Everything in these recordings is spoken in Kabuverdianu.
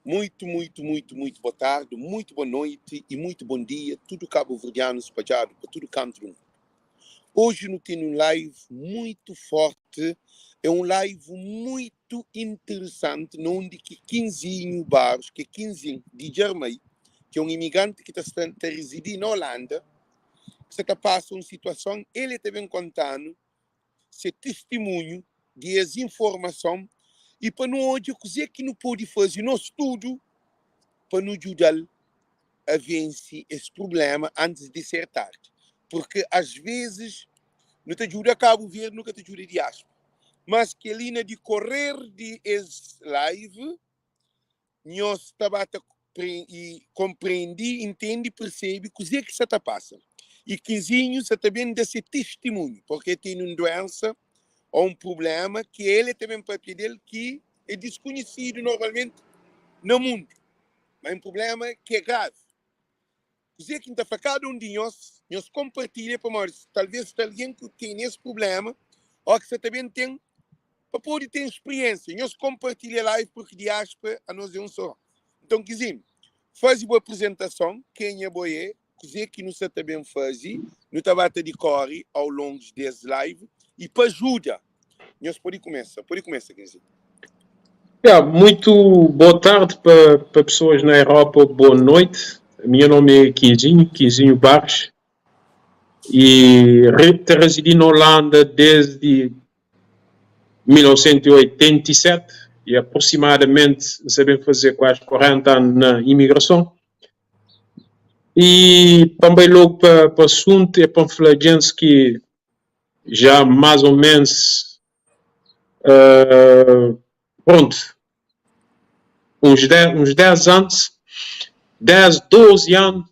Muito, muito, muito, muito boa tarde, muito boa noite e muito bom dia, tudo cabo-verdiano espalhado para tudo canto do mundo. Hoje nu tene um live muito forte, é um live muito interessante, na onde ki Quinzinho Barros, ki é Quinzin di Djarmai, ki é um imigrante ki ta sta ta residi na Holanda, ki sta ta passa um situason, el é ta ben kontanu se tistimunhu di es informason i pa nu odja kuzê ki nu pode faze nos tudu pa nu djuda-l a vense es prubléma antis di ser tardi. Purki as vezis nu ta djuda Kabu Verdi, nu ka ta djuda diáspora. Mas kel-li na dikorer di es live, nhos ta ba ta konprende, intende, persebe kuzê ki sa ta pasa. I Kinzinhu sa ta ben da se tistimunhu, purki el tene un duénsa ô un prubléma ki el ta ben pâpia di el ki é diskonhisidu normalmenti na mundu, má é un prubléma ki é gravi. Kuzê ki N ta fla kada un di nhos, nhos konpartilha pamodi talvês sta algen ku tene es prubléma ô ki sta ta ben ten pa pode ten spriénsia. Nhos konpartilha live purki diáspora anos é un sô. Nton Kizim, faze bu aprizentason, kenha bo é, kuzê ki nu sta ta ben faze, nu ta ba ta dikóre au longu des live i pa ajuda. Nhos pode kumesa, pode kumesa Kizim. Ya, muito boa tarde pa, pa pessoas na Europa, boa noite. Meu nome é Quinzinho, Quinzinho Barros, e te residi na Holanda desde 1987 e aproximadamente sa ben fazer quase 40 anos na imigração. E pa N bai logo pa, pa assunto é pa N fla djents ki já mais ou menos Uh, pronto, uns 10, uns 10 anos, 10, 12 anos,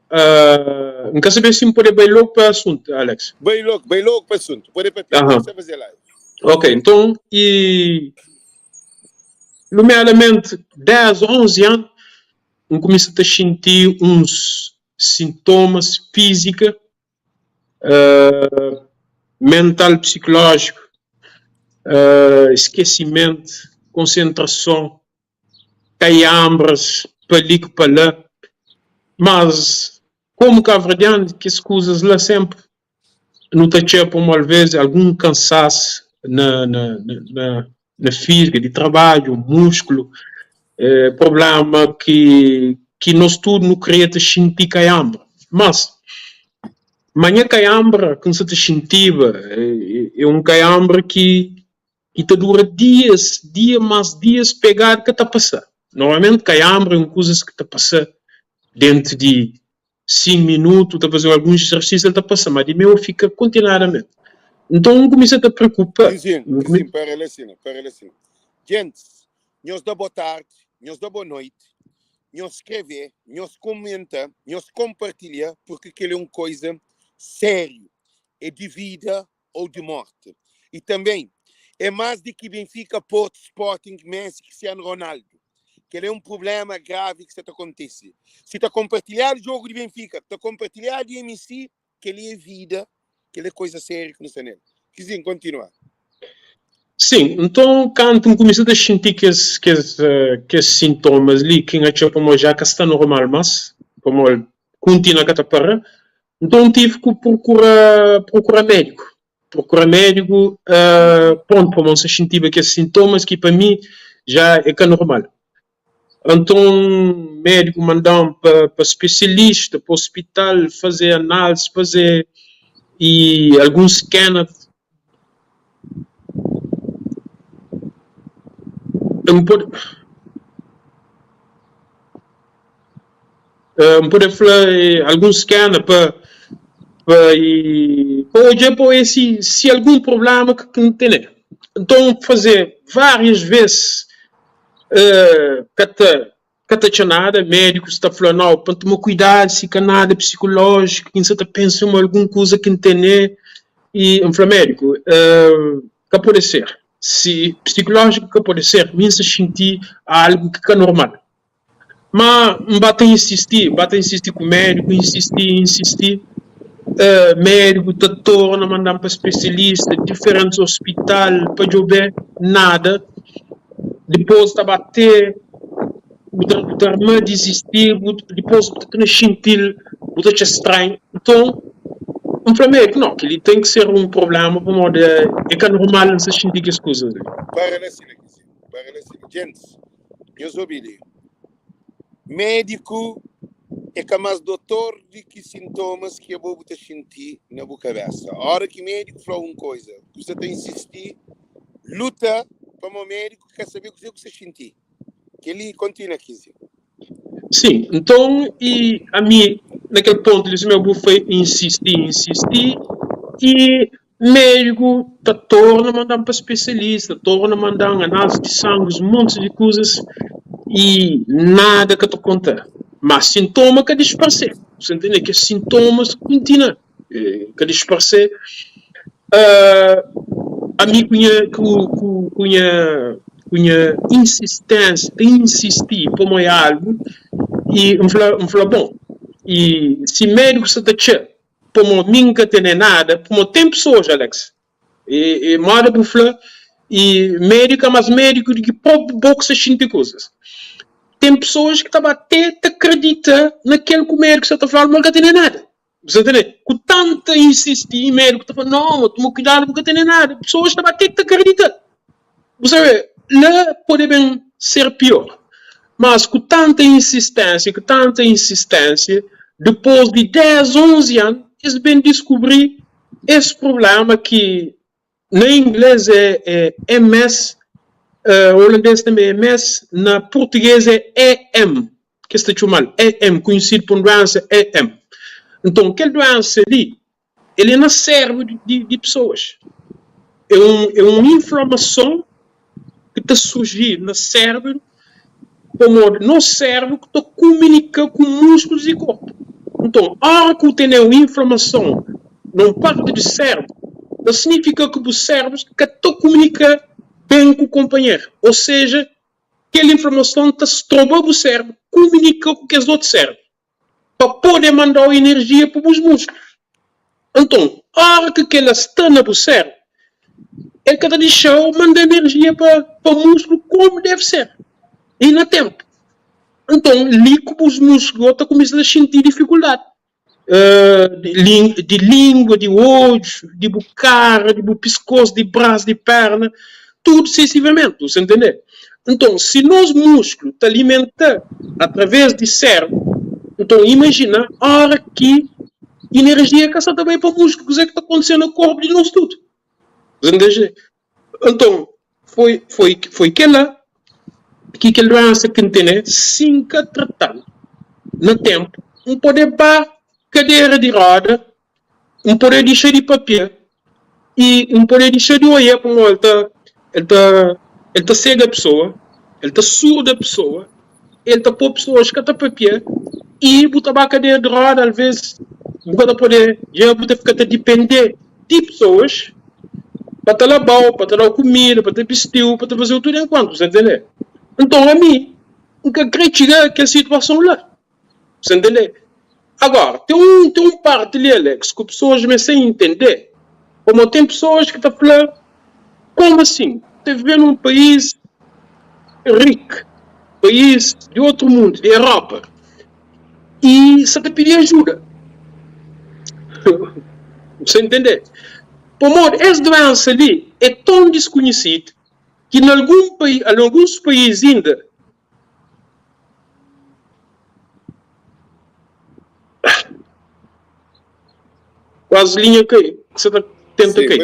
uh, N ka sabe si N pode bai logo pa assunto, Alex. Bai logo, bai logo pa assunto. Pode papia, Aham. pode fazer live. Ok, então, e nomeadamente 10, 11 anos, N kumesa ta xinti uns sintomas física uh, mental, psikolójiku, uh, skesimentu, konsentrason, kaianbras pa li ku pa la. Mas, komu kabuverdianu, kes kuzas la senpri nu ta txia pamodi alvês algun kansasu na na na na fízika di trabadju, muskulu, prubléma ki ki nos tudu nu kria ta xinti kaianbra. Mas, ma nha kaianbra ki N sa ta xintiba é un kaianbra ki ki ta dura dias, dia más dias pegadu ka ta pasa. Normalmenti kaianbra é un kuzas ki ta pasa dentu di 5 minutu, ta faze alguns izersisu el ta pasa, ma di meu fika kontinuadamenti. Nton N kumesa ta preokupa. Kizinho, Kizinho, para la sina, para la sina. Gentis, nhos da bo tardi, nhos da bo noiti, nhos skreve, nhos komenta, nhos konpartilha, purki kel é un koiza sériu, é di vida ou di morti. E também é mais di ki Benfica, Porto, Sporting, Messi, Cristiano Ronaldo. Kel é um problema grave ki sta ta kontise. Si ta kompartilhadu jogo di Benfica, ta kompartilhadu di MC, kel é vida, kel é koisa sério ki nu sta nel. Kizinho, kontinua. Sim, nton kantu N kumesa ta xinti kes kes kes sintomas li ki N atxa pamodi ja ka sta normal mas, pamodi kontinua ka ta para, Nton N tive ku prokura prokura médiku. Prokura médiku, prontu, pamodi N sta xintiba kes sintomas ki pa mi ja é ka normal. Anton médiku manda-m pa pa spesialista, pa ospital, faze análise, faze i alguns scanner. N pode N pode fla alguns scanner pa pa pa odja pa oia si si algun prublema ki N tene. Nton N faze varias ves ka ta ka ta atxa nada, médikus ta fla nau pa N toma kuidadu si ka nada psikulójiku ki N sa ta pensa ma algun kuza ki N tene i N fla médiku ka pode ser, si psikulójiku ka pode ser mi N sa xinti algu ki ka normal. Ma N ba ta insisti, N ba ta insisti ku médiku, insisti, insisti, médiku ta torna manda-m pa spesialista, diferentis ospital pa djobe, nada. Dipôs ta ba te. Bu ta bu ta arma dizisti, bu dipôs bu ta torna xinti-l, bu ta atxa stranhu. Nton, N fla médiku, no, kel-li ten ki ser un prubléma pamodi é ka normal N sta xinti kes kuzas li. Para la sina, Kizinhu, para la sina. Gentis, nhos obi li. Médiku é ka más dotor di ki sintomas ki abo bu ta xinti na bu kabésa. Óra ki médiku fla-u un koza, bu sta ta insisti, luta pamodi médiku ka sabe kuzê ku sta xinti. Kel-li, kontinua Kizi. Sin, nton i ami na kel pontu li sima bu fla insisti, insisti i Médiku ta torna manda-m pa spesialista, torna manda-m análizi di sangi, un monti di kuzas i nada ka ta konta. Má sintoma ka disparse. Bu ntende? Kes sintomas kontinua, ka disparse. Ami ku nha ku nha ku nha insisténsia, ta insisti pa moi algu i N fla N fla bon, i si médiku sta ta txeu Pamo mi nka tene nada, pamo ten pessoas Alex e e moda bu fla e medico é mas medico di ki propi bo ki sa xinti kuzas. Ten pessoas ki ta ba te ta acredita na kel ku medico sa ta flal ma el ka tene nada. Bu sa ntende? Ku tanta insisti e medico ta fla no ma toma kuidadu bu ka tene nada, pessoas ta ba te ta acredita. Bu sabe, la pode ben ser pior. Mas ku tanta insistênsia, ku tanta insistênsia, dipôs di 10, 11 anu, es ben diskubri es prubléma ki na inglês é MS, holandês tanbê é MS, na purtugês é EM, ki es ta txoma-l EM, konhisidu pa un duénsa EM. Nton, kel duénsa li El é na sérbru di pesoas. É un é un inflamason ki ta surji na sérbru pamodi nos sérbru ki ta kuminika ku muskulus di korpu. Nton, óra ki bu tene un inflamason na un parti di sérbru, ta signifika ki bu sérbru ka ta kuminika ben ku kunpanheru. Ô seja, kel inflamason ta stroba bu sérbru kuminika ku kes otu sérbru. pa pode manda-u inerjia pa bus musklus. Anton, óra ki kel-la sta na bu sérbru, el ka ta dixa-u manda inerjia pa pa musklu komu debe ser i na ténpu. Anton, li ku bus musklu ta kumesa ta xinti difikuldadi. Di lingua, di odju, di bu kara, di bu piskos, di bras, di perna, tudu sesivamenti, bu sta ntende? Nton, si nos musklu ta alimenta através di sérbru, nton imajina óra ki inerjia ka sta ta bai pa musklu, kuzê ki ta kontise na korpu di nos tudu? Bu sta ntende? Nton, foi foi foi kela ki kel duénsa ki N tene, si N ka trata-l na ténpu, N pode ba kadera di róda, N pode dixa di papia i N pode dixa di oia pamodi el ta el ta el ta sega pesoa, el ta surda pesoa, el ta pô pesoas ka ta papia i bu ta ba kadera di róda alvês bu ka ta pode dja bu ta fika ta dipende di pesoas pa ta laba-u, pa ta da-u kumida, pa ta bisti-u, pa ta faze-u tudu enkuantu, bu sta ntende? Nton ami N ka kre txiga kel situason la. Bu sta ntende? Agora, ten un, ten un parti li, Alex, ku pesoas meste intende, pamodi ten pesoas ki ta fla, Komu asin? Ta vive nun país rik, país di otru mundu, di Eropa, i sa ta pidi ajuda. Bu sta ntende? Pamodi es duensa li é ton diskunhisidu ki na algun país, na alguns país inda, Quase linha kai, sa ta tenta kai.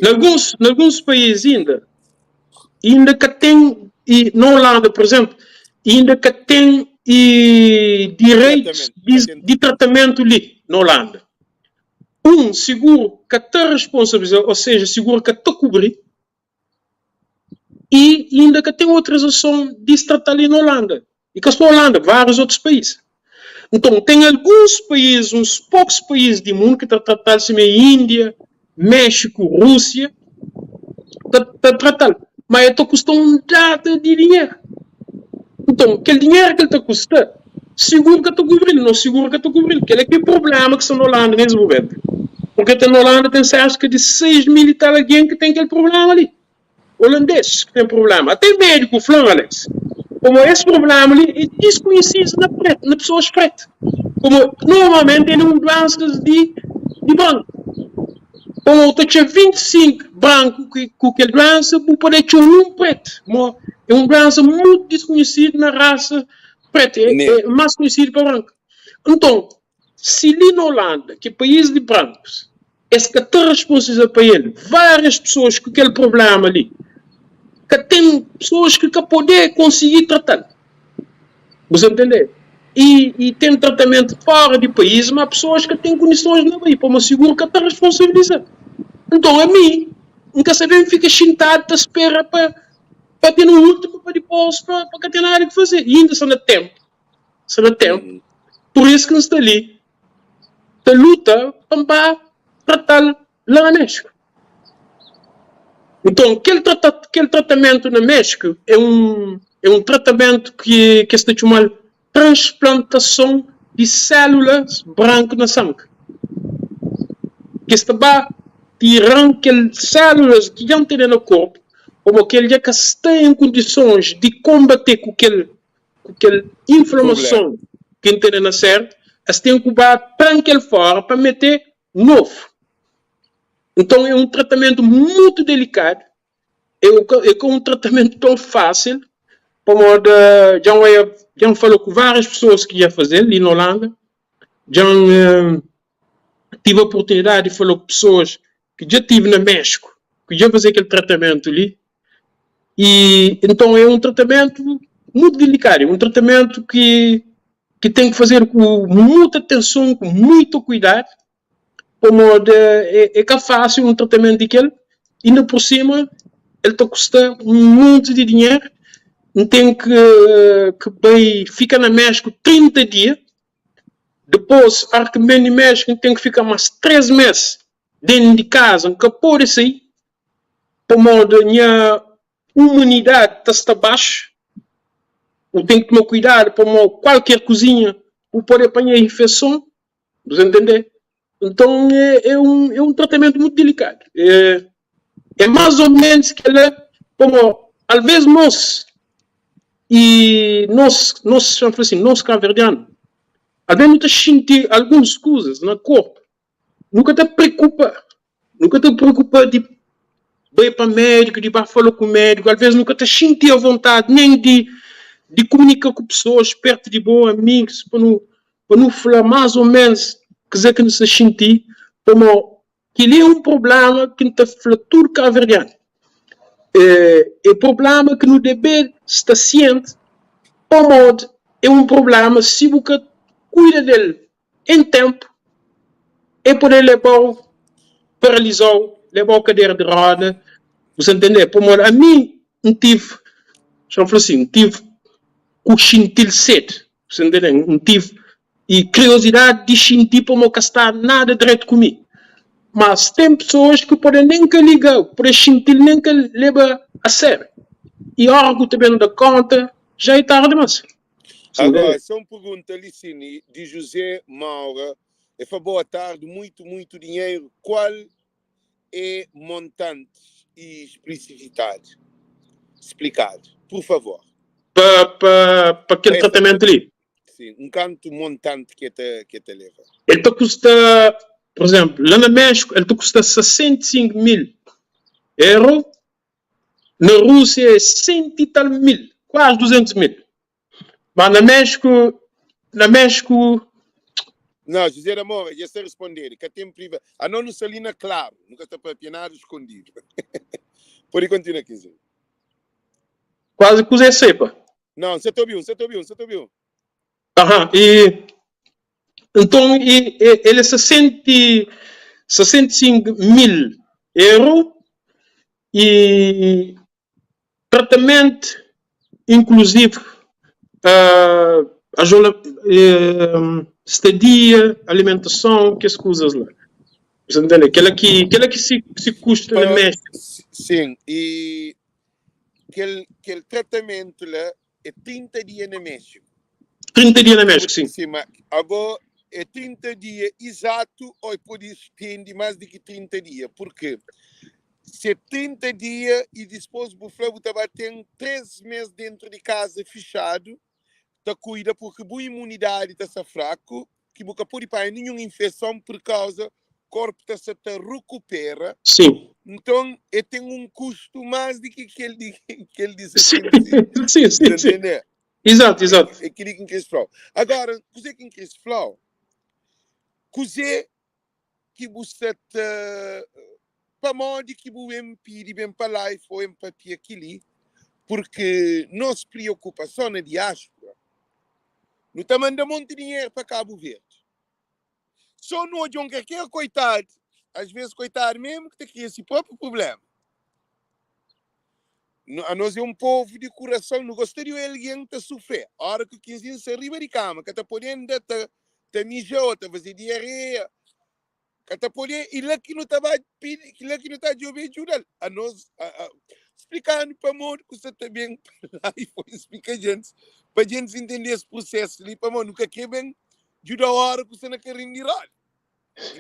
Na alguns, na alguns país inda, inda ka ten, e na Holanda, por exemplo, inda ka ten e direitos di, di tratamentu li na Holanda. Um, seguro ka ta responsabiliza, ou seja, seguro ka ta kubri I inda ka ten otorizason di es trata li na Holanda. I ka so Holanda, várius otus país. Nton, ten alguns país, uns pokus país di mundu ki ta trata-l sima Índia, Méxiku, Rúsia, ta ta trata-l. Ma el ta kusta un data di dinheru. Nton, kel dinheru ki el ta kusta, siguru ka ta kubri-l, nos siguru ka ta kubri-l. Kel-la ki é prubléma ki sta na Holanda nes mumentu. Purke te na Holanda ten serka di 6 mil i tal algen ki ten kel prubléma li. Holandês ki ten prubléma. Ate médiku fla-m, Alex. Pamodi es prubléma li é diskonhesidu na pretu, na pesoas pretu. Pamodi normalmenti el é un duénsa di di branku. Pamodi bu ta atxa 25 branku ki ku kel duénsa, bu pode atxa un pretu. Pamodi é un duénsa mutu diskonhesidu na rasa pretu, é é más konhesidu pa branku. Nton, si li na Holanda, ki é país di brankus, es ka ta responsabiliza pa el várias pesoas ku kel prubléma li, ka ten pesoas ki ka pode konsigi trata-l. Bu sta ntende? I, i ten tratamentu fora di país, ma pesoas ka ten kondisons na bai, pamodi seguru ka ta responsabiliza. Nton, ami, N ka sabe, N fika xintadu ta spera pa pa ten un últimu pa dipôs pa pa ka ten nada ki faze. I inda sta na ténpu, sta na ténpu. Pur isu ki N sta li ta luta pa N ba trata-l la na Méxiku. Nton, kel trata kel tratamentu na Méxiku é un é un tratamentu ki ki es ta txoma-l transplantason di sélulas branku na sangi. Ki es ta ba tira-m kel sélulas ki dja N tene na korpu, pamodi kel dja ka sta en kondisons di konbate ku kel ku kel inflamason ki N tene na sérbru, es ten ku ba tra-m kel fora pa mete novu. Nton é un tratamentu mutu delikadu, é ka un tratamentu ton fásil, pamodi dja N oia, dja N fala ku várias pesoas ki dja faze-l li na Holanda, dja N tive oportunidadi di fala ku pesoas ki dja tive na Méxiku, ki dja faze kel tratamentu li, i nton é un tratamentu mutu delikadu, é un tratamentu ki ki ten ki fazedu ku mutu atenson, ku mutu kuidadu, pamodi é ka fásil un tratamentu di kel, inda pur sima el ta kusta un monti di dinheru, N ten ki bai fika na Méxiku 30 dia, dipôs óras ki N ben di Méxiku N ten ki fika más 3 mês déntu di kaza, N ka pode sai pamodi nha umanidadi ta sta baxu, bu ten ki toma kuidadu pamodi kualker kuzinha bu pode panha infeson, bu ta ntende? Nton é un é un tratamentu mutu dilikadu, é é más o ménus kel-la pamodi alvês nos i nos nos fla sin nos kabuverdianu alvês nu ta xinti alguns kuzas na korpu Nu ka ta preokupa, nu ka ta preokupa di bai pa médiku, di ba fala ku médiku. Alvês nu ka ta xinti avontadi nen di di kumunika ku pesoas pertu di bo, amigus, pa nu pa nu fla más ô ménus kuzê ki nu sta xinti. Pamodi kel-li é un prubléma ki N ta fla tudu kabuverdianu. É prubléma ki nu debe sta sienti pamodi é un prubléma si bu ka kuida del En tenpu, e pode leba-u paraliza-u, leba-u kadera di roda, bu sa ntende? Pamodi ami N tive, xa N fla sin, N tive ku xinti-l sedi, bu sa ntende? N tive e kuriozidadi di xinti pamodi ka sta nada dretu ku mi. Mas ten pesoas ki pode nen ka liga-u, pode xinti-l nen ka leba a sériu. I ora ku ta ben da konta, ja e tardi dimas. Agora, só un pergunta li, Cine, di José Maura. E fla, boa tarde, muito, muito dinheiro. Qual é montante e explicitado? Explicado, por favor. Pa, pa, pa kel tratamento li? Sim, un kantu montante ki ta, ki ta leva? El ta kusta, por exemplo, lá na México, el ta kusta 65 mil euro. Na Rúsia é 100 e tal mil, kuazi 200 mil. Mas na Méxiku, na Méxiku. Não, José da Moura, dja sta respondedu. Ka ten priva. Anos nu sta li na klaru, nu ka sta papia nada skondidu. Pode kontinua, Kinzinho. Kuazi kuza é sepa. Não, N sa ta obi-u, N sa ta obi-u, N sa ta obi-u. Aha, e nton e, e, el é 65 mil euro e tratamentu inkluzivu, uh, ajola, uh, stadia, alimentason, kes kuzas la. Você entende? Kela ki, kela ki si, si kusta na Méxiku. Sim, e kel, kel tratamentu la É 30 dia na Méxiku. 30 dia na Méxiku, sim. Sim, ma abo é 30 dia exato ou pode estende mais do que 30 dia? Porque Se 30 dia i dispos bu fla bu ta ba ten 3 mes dentru di kaza fixadu ta kuida purki bu imunidadi ta sta fraku ki bu ka podi panha ninhun infeson pur kauza korpu ta sta ta rukupera. Sim. Nton e ten un kustu mas di ki kel di kel di Sim, 75. sim, Bu sim, ta sim. ntende? Exato, É exato. é keli ki N kris fla-u. Agora, kuzê ki N kris fla-u, kuzê ki bu sta ta pamodi ki bu ben pidi ben pa live ô ben papia kili? Purki nos priokupason na diáspora, nu ta manda monti dinheru pa Kabu Verdi. Sô nu odja un kalker koitadi, às vezes koitadi mesmu ki ta kria si própi prubléma. Anos é un povu di kurason, nu gosta di oja algen ta sufrê. Óra ki kinzinhu sta riba di kama, ka ta pode anda, ta ta mija ô ta faze diareia, ka ta pode, i la ki nu ta ba pidi, ki la ki nu ta djobe djuda-l. Anos, splika-nu pamodi ku sta ta ben pa la i foi splika djentis, pa djentis intende es prusesu li, pamodi nu ka kre ben djuda óra ku sta na karinhu di roda.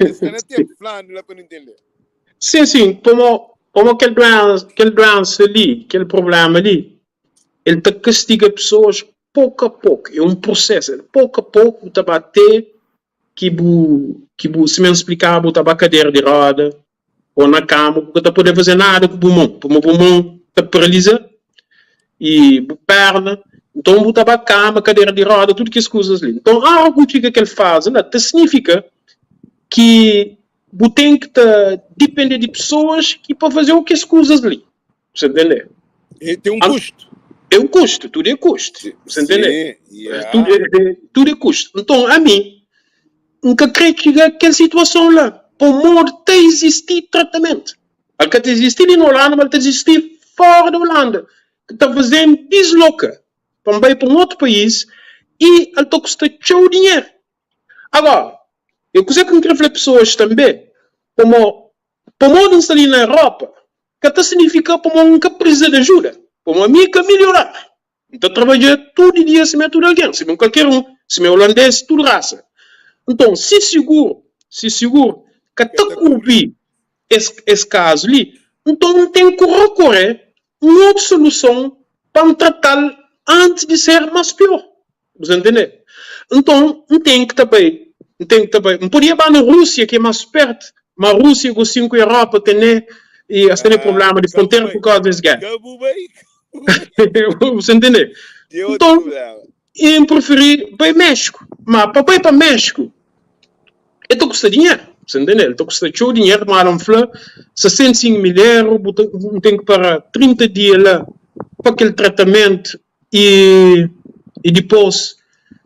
Inda sta na tempu, fla-nu la pa nu ntende. Sim, sim, pamo, pamo kel duensa, kel duensa li, kel prublema li, el ta kastiga pesoas poku a poku, é un prusesu, poku a poku bu ta ba te ki bu, ki bu, sima N splika-bu, bu ta ba kadera di roda ô na kama, bu ka ta pode faze nada ku bu mon, pamo bu mon ta paraliza i bu perna, nton bu ta ba kama, kadera di roda, tudu kes kuzas li. Nton, óra ku txiga kel fazi la, ta signifika ki bu ten ki ta dipende di pesoas ki pa faze-u kes kuzas li. Bu sa ntende? E ten un kustu. É un kustu, tudu é kustu. Bu sa ntende? Sim, yeah. Tudu é, tudu é kustu. Nton, ami, N ka kre txiga kel situason la, pamodi ta izisti tratamentu. El ka ta izisti li na Holanda, ma el ta izisti fora di Holanda, ki ta faze-m disloka pa N bai pa un otu país i el ta kusta txeu dinheru. Agora, e kuzê ki N kre fla pesoas tanbê, pamo, pamodi N sta li na Europa, ka ta signifika pamo N ka prisiza di ajuda, pamo ami ka milionáriu. N ta trabadja tudu dia sima tudu algen, sima kualker un, sima olandês, tudu rasa. Nton, si siguru, si siguru ka ta kubri es, es kazu li, nton N ten ku rekorê un otu soluson pa N trata-l antis di ser más pior. Bu sta ntende? Nton, N ten ki ta bai, N ten ki ta bai. N podia ba na Rúsia, ki é más pértu, má Rúsia gosin ku Europa tene, i es tene prubléma di frontera pur kauza di es géra. Ka bu bai, ka bu bai. Bu sta ntende? Ten otu Nton, prubléma. N prifiri bai Méxiku. Má pa bai pa Méxiku, el ta kusta dinheru. Bu sta ntende? El ta kusta txeu dinheru, má la N fla, 65 mil eru, bu ta, N ten ki para 30 dia la pa kel tratamentu. I i dipôs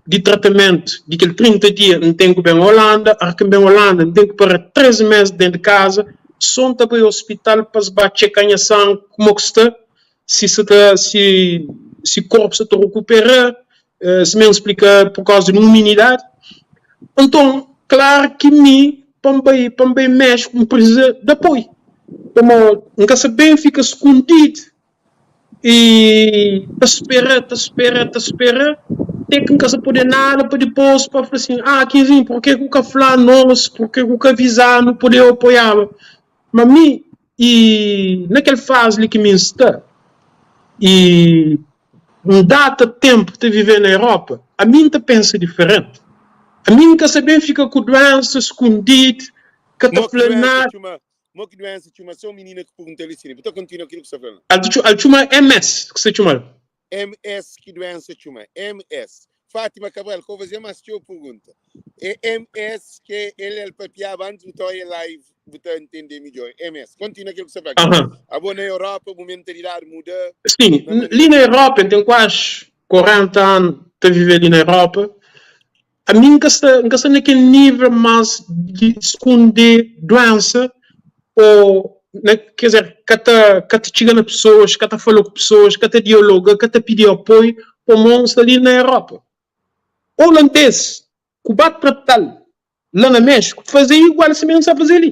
di tratamentu di kel 30 dia, N ten ku ben Holanda. Ora ki N ben Holanda, N ten ku para 3 mês déntu di kaza. Sô N ta bai ospital pa es ba txeka nha sangi kuma ku sta, si sa ta si si korpu sa ta rukupera, sima N splika pur kauza di uminidadi. Nton, klaru ki mi pa N bai pa N bai Méxiku N prisiza di apoiu, pamodi N ka sa ben fika skundidu. I ta spera, ta spera, ta spera, te ki N ka sa pode nada pa dipôs pa fla sin, ah, Kinzinhu, purke ku ka fla nos, purke ku ka aviza-nu, pode apoiaba. Ma mi, i na kel fazi li ki mi N sta, i N data tenpu ta vive na Europa, ami N ta pensa diferenti. Ami N ka sa ben fika ku duensa skundidu, ka ta Mo ki fla duensa nada. txuma Mo ki duensa txuma sô minina ki pergunta li sini. Bu ta kontinua kil ku sta fla la? Al al txuma MS ki sta txumal. MS ki duensa txuma MS. Fátima Cabral, ka bu faze más txeu pergunta. É MS ke el el papiaba antis bu ta oia live bu ta ntende midjor. MS. Kontinua kil ku sta fla. Aham. Abo na Europa bu mentalidadi muda Sim, na manera li na di. Europa, N ten kuazi 40 anu ta vive li na Europa. Ami N ka sta, N ka sta na kel nível más di skonde duénsa ô na, ker dizer, ka ta, ka ta txiga na pesoas, ka ta fala ku pesoas, ka ta dialoga, ka ta pidi apoiu pamodi N sta li na Europa. Olandês ku ba trata-l la na Méxiku faze igual sima N sta faze li.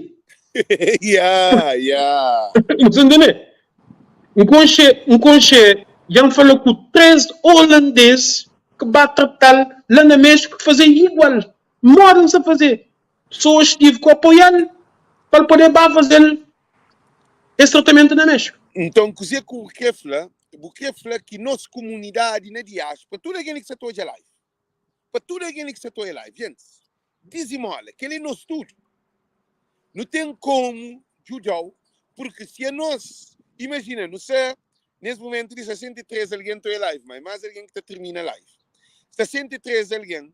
Ya, ya. Bu ta ntende? N konxe, N konxe, dja N fala ku 3 olandês ki ba trata-l la na Méxiku ki faze igual. Modi N sta faze? Pesoas tive ku apoia-l pa el pode ba faze-l. Es tratamentu na Méxiku. Nton, kuzê ku bu krê fla? Bu krê fla ki nos kumunidadi na diáspora, tudu algen li ki sa ta odja live, pa tudu algen li ki sa ta odja live, gentis, dizimola, kel-li é nos tudu. Nu ten komu djuda-u, purki si anos, imajina, nu sta nes mumentu li 63 algen ta odja live, ma é más algen ki ta tirmina live. 63 algen,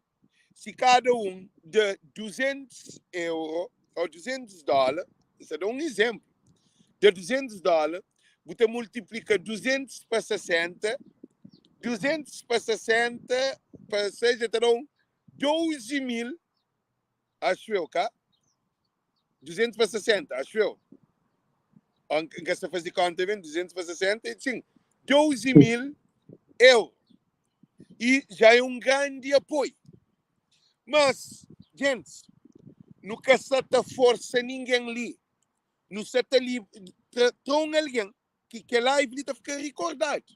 si kada un da 200 euro ou 200 dóla, N sta da un izénplu, da 200 dóla, bu ta multiplika 200 pa 60, 200 pa 60 pa 6 dja ta da un 12 mil, axu eu, ka? 200 pa 60, axu eu. Ó, N ka sta faze kónta ben, 200 pa 60, sin, 12 mil euro. E já é un grandi apoiu. Mas, gentis, nu ka sa ta forsa ningen li. Nu sa ta li tra tra un algen ki kel live li ta fika rikordadu.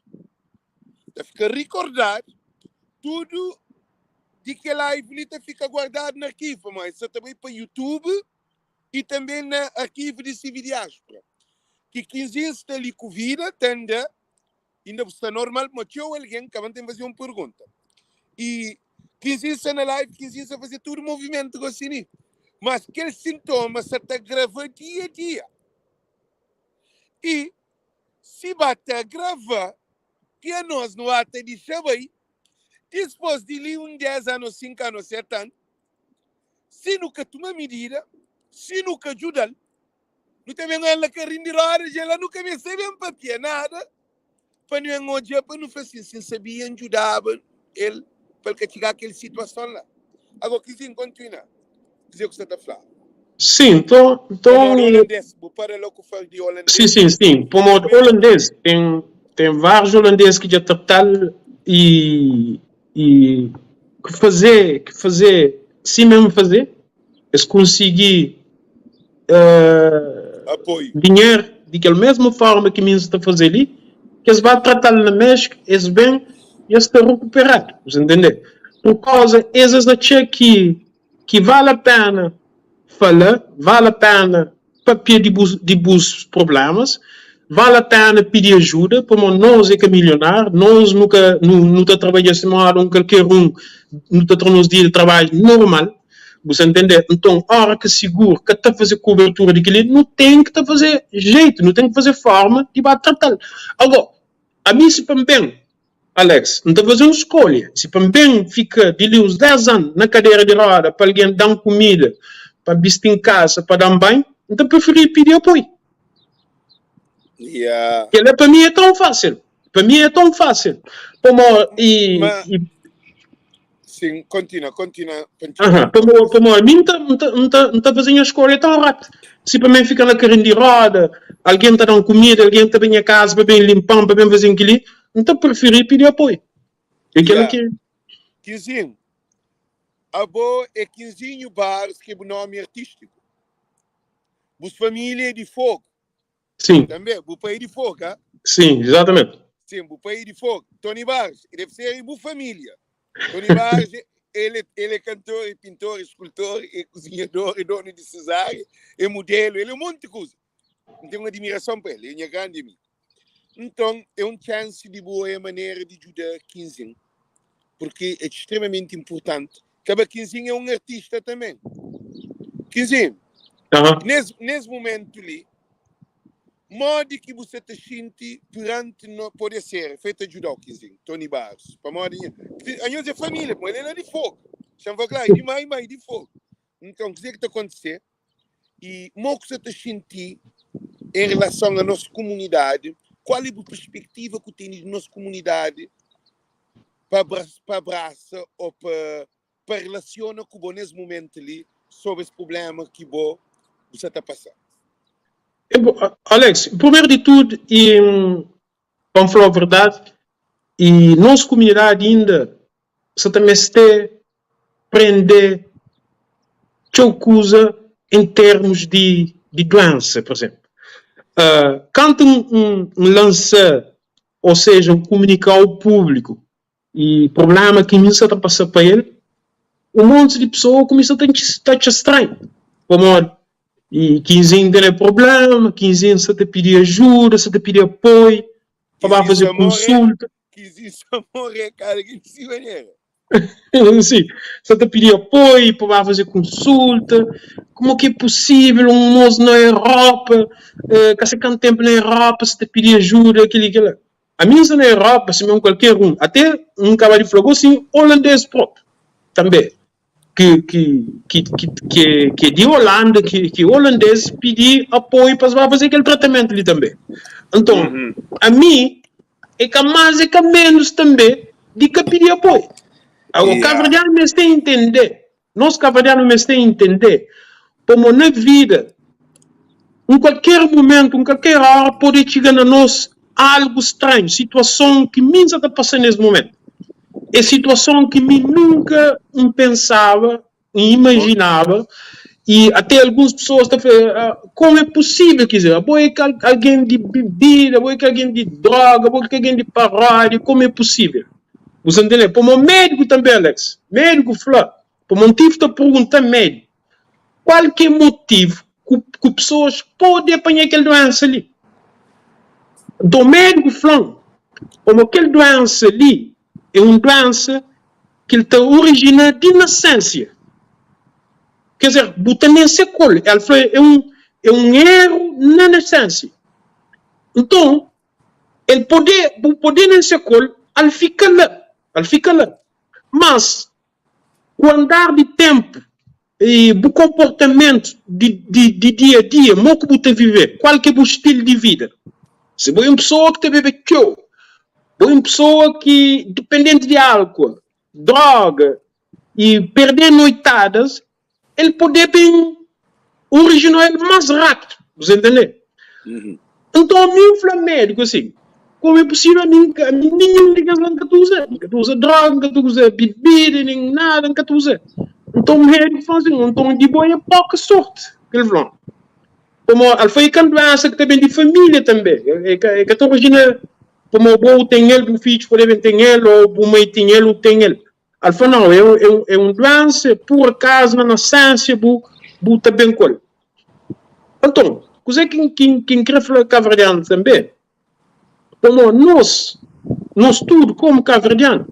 Ta fika rikordadu tudu di kel live li ta fika guardadu na arkivu, pamodi el sa ta bai pa YouTube i tanbe na arkivu di CV Diáspora. Ki 15 sta li ku vida, ta anda Inda bu sta normal ma txeu algen ka ban ten faze un pergunta. E 15 sta na live, 15 sta faze tudu movimentu gosi li. Mas kel sintoma sa ta grava dia dia. E si ba ta grava ki anos nu ata dixa bai, dispos di li un 10 anu, 5 anu, 7 anu, si nu ka tuma midida, si nu ka djudal, Nu ta ben el na karin di roda, dja la nu ka meste ben papia nada pa nu en odja pa nu fla sin, si N sabia N djudaba el pa el ka txiga kel situason la. Ago Kizinho kontinua kuzê ku sta ta fla. Sim, nton, Pamodi nton, holandês, bu para la ku fal di sim, holandês, sim, sim, pamodi primeru holandês ten ten várius holandês ki dja tratal e e ki faze ki faze si mesmu faze Es konsigi Apoiu. dinheru di kel mesmu forma ki mi N sta faze li, ki es ba trata-l na Méxiku, es ben i es sta rekuperadu. Bu sta ntende? Pur kauza es, es atxa ki ki vale a pena fala, vale a pena papia di bus di bus prublémas, vale a pena pidi ajuda, pamodi nos é ka milionáriu, nos nu ka nu nu ta trabadja sima un kalker un, nu ta tra nos dia di trabadju normal. Bu sta ntende? Nton, ora ki sigur ka ta faze kubertura di kel-li, nu ten ki ta faze jeitu, nu ten ki faze forma di ba trata-l. Ago, ami si pa N ben, Alex, N ta faze un skolha. Si pa N ben fika di li uns 10 anu na kadera di roda pa algen da-m kumida, pa bisti-m kasa, pa da-m banhu, N ta prifiri pidi apoiu. Yeah. Kel-la pa mi é tãu fásil. Pa mi é tãu fásil. Pamó i, Ma, i sim, kontinua, kontinua pa N Aham, txoma. pamó, pamó mi N ta, N ta, N ta, N ta faze nha skolha tãu rápidu. Si pa mi fika na karin di roda, algen ta da-m kumida, algen ta ben nha kaza pa ben linpa-m, pa ben faze-m kel-li, N ta prifiri pidi apoiu. É kel-la Yeah. ki. Kinzinho, abo é Kinzinho Barros ki é bu nomi artístiku. Bus família é di Fogo. Sim. Tanbê, bu pai é di Fogo, ha? Sim, exatamente. Sim, bu pai é di Fogo. Tony Barros, deve ser e bu família. Tony Barros, ele, ele é cantor, é pintor, é escultor, é cozinhador, é dono de cesárea, é modelo, ele é um monte de coisa. N ten un admirason pa el, é nha grandi amigu. Nton, é un chance di bu oia manera di djuda Quinzin, porque é extremamente importante. Kaba Quinzin é un artista também. Quinzin, Aham. nes, nes momentu li, modi ki bu sa ta xinti perante no, pode ser, feita djudau Quinzin, Tony Barros, pamodi nha, anhos é família, pamodi el é di Fogo. Xa-m fla, klar, é di mai, mai di Fogo. Nton, kuzê ki ta kontise? I mo ku sa ta xinti em relason a nos kumunidadi? Kual é bu perspektiva ku tene di nos kumunidadi pa pa abrasa o pa pa relasiona ku bo nes mumentu li sobri es prublema ki bo bu sa ta pasa? Alex, primeru di tudu i pa N fla-u verdadi, i nos kumunidadi inda sa ta meste prende txeu kuza en termus di di duensa, pur izénplu. Kantu N N lansa, ô seja, N kumunika au públiku i prubléma ki mi N sa ta pasa pa el, un monti di pesoa kumesa ta ta atxa stranhu, pamodi. I Kinzinho tene problema, Kinzinho sa ta pidi ajuda, sa ta pidi apoio pa ba Kizinho faze sta morre, konsulta. Kizinho sta morre cara ki di si manera. Si, sa ta pidi apoio pa ba faze konsulta. Como ki é possível um moço na Europa, eh, ka sei kantu tempo na Europa, sa ta pidi ajuda, kili kila. Ami N sta na Europa, sima un kualker un, ate N kaba di fla gosi, holandês propi tanbe. Ki ki ki ki ki ki é di Holanda, ki ki holandês pidi apoio pa es ba faze kel tratamentu li tanbe. Nton, Uhum. ami é ka más é ka menus tanbe di ka pidi apoio. Agora, Yeah. kaverdianu meste intende, nos kaverdianu meste intende pamo na vida, un kualker mumentu, un kualker ora pode txiga na nos algu stranhu, situason ki mi N sa ta pasa nes mumentu. É situason ki mi nunka N pensaba, N imajinaba i até alguns pesoas ta fla, Komu é pusível? Quer dizer, abo é ka algen di bebida, abo é ka algen di droga, abo é ka algen di paródia, komu é pusível? Bu sta ntende? Pamodi médiku tanbê, Alex, médiku fla, pamodi N tive ta pergunta médiku, Kual ki é motivu ku ku pesoas pode apanha kel duénsa li? Nton médiku fla-m pamodi kel duénsa li é un duénsa ki el ta orijina di nasensia. Ker dizer, bu ta nase ku el. El fla é un é un eru na nasensia. Nton el pode bu pode nase ku el, al fika la, al fika la. Mas Ku andar di ténpu i bu konportamentu di di dia a dia, mo ku bu ta vive, kual ki é bu stilu di vida. Si bo é un pesoa ki ta bebe txeu, bo é un pesoa ki dipendenti di álkuol, droga i perde noitadas, el pode ben orijinou el más rápidu, bu sa ntende? Nton mi N fla médiku asin, komu é pusível ami N ka, ami ninhun di kes la N ka ta uza, N ka ta uza droga, N ka ta uza bibida, nin nada N ka ta uza. Nton médiku fla asin, nton di bo é poka sorti, el fla-m. Pamodi el fla é ka un duénsa ki ta ben di família tanbê, el ka, el ka ta orijina pamodi bo bu ten el, bu fidju pode ben ten el, ô bu mai ten el, u ten el. El fla, Nau, é un duénsa, é pur akazu na nasénsia bu bu ta ben ku el. Anton, kuzê ki ki N krê fla kaverdianu tanbê, pamodi nos, nos tudu komu kaverdianu,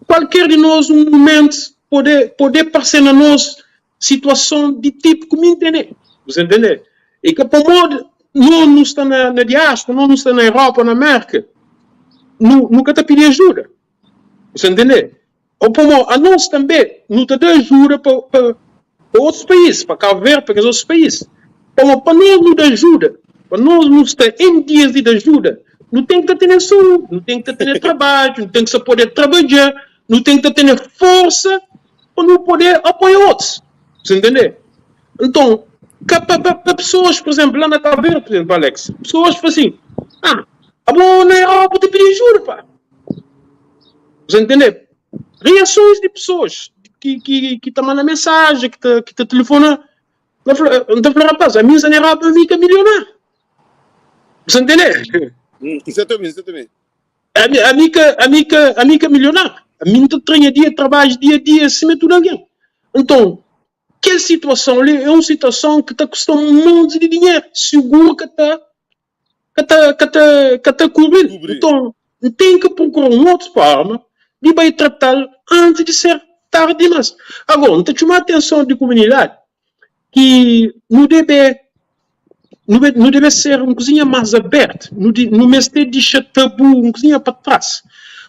kualker di nos un mumentu pode pode parse na nos situason di tipu ku mi N tene. Bu sta ntende? I ka pamodi no nu sta na na diáspora, no nu sta na Europa, na Merka, nu nu ka ta pidi ajuda. Bu sta ntende? Ô pamodi anos tanbe nu ta da ajuda pa pa pa otus país, pa Kabu Verdi, pa kes otus país. Pamodi pa nos nu da ajuda, pa nos nu sta en dias di da ajuda, nu ten ki ta tene saúdi, nu ten ki ta tene trabadju, nu ten ki sa pode trabadja, nu ten ki ta tene forsa pa nu pode apoia otus. Bu sta ntende? Nton, ka pa pa pa pesoas, pur izénplu, la na Kabu Verdi, pur izénplu, Alex, pesoas fla sin, Ah, abo na Europa bu ta pidi ajuda, pá. Bu sta ntende? Reasons di pesoas ki ki ki ta manda mensajen, ki ta ki ta telefona, N ta fla, N ta fla rapaz, ami N sta na Europa, ami ka milionáriu. Bu sta ntende? Exatamente, exatamente. Ami, ami ka, ami ka, ami ka milionáriu. Ami N ta trenha dia, trabadju dia a dia, sima tudu algen. Nton, kel situason li é un situason ki ta kusta un monti di dinheru, seguru ka ta ka ta ka ta ka ta kubri-l. Kubri. Nton, N ten ki prokura un otu forma di bai trata-l antis di ser tardi dimas. Agora, N ta txoma atenson di kumunidadi ki nu debe nu nu debe ser un kuzinha más abertu, nu di nu meste dixa tabu un kuzinha pa tras,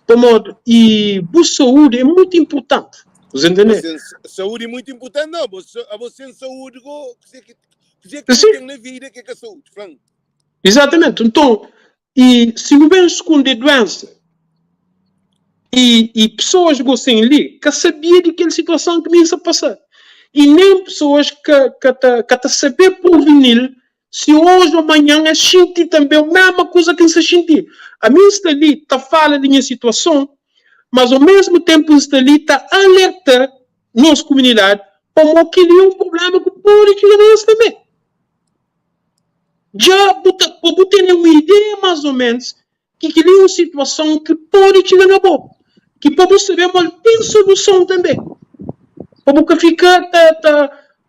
pamodi i bu saúdi é mutu inpurtanti. Bu sa Bo ntende? sen saúdi é mutu inpurtanti? Nau, bo abo sen saúdi go, kuzê ki Kuzê ki nu Sim. ten na vida ki é ka saúdi? Fla-m. Exatamente. Nton, i si nu ben skunde duensa i, i pesoas gosin li ka sabia di kel situason ki mi sa pasa i nen pesoas ka, ka ta, ka ta sabe pruvinil si oji o manhan es xinti tanbe o mesma kuza ki N sa xinti. Ami N sta li ta fala di nha situason, mas o mesmu tenpu N sta li ta alerta nos kumunidadi pamodi kel-li é un prubléma ku pode txiga na es tanbê. Dja bu ta, pa bu tene un ideia más ô ménus ki kel-li é un situason ki pode txiga na bo, ki pa bu sabe ma el ten soluson tanbê, pa bu ka fika ta, ta.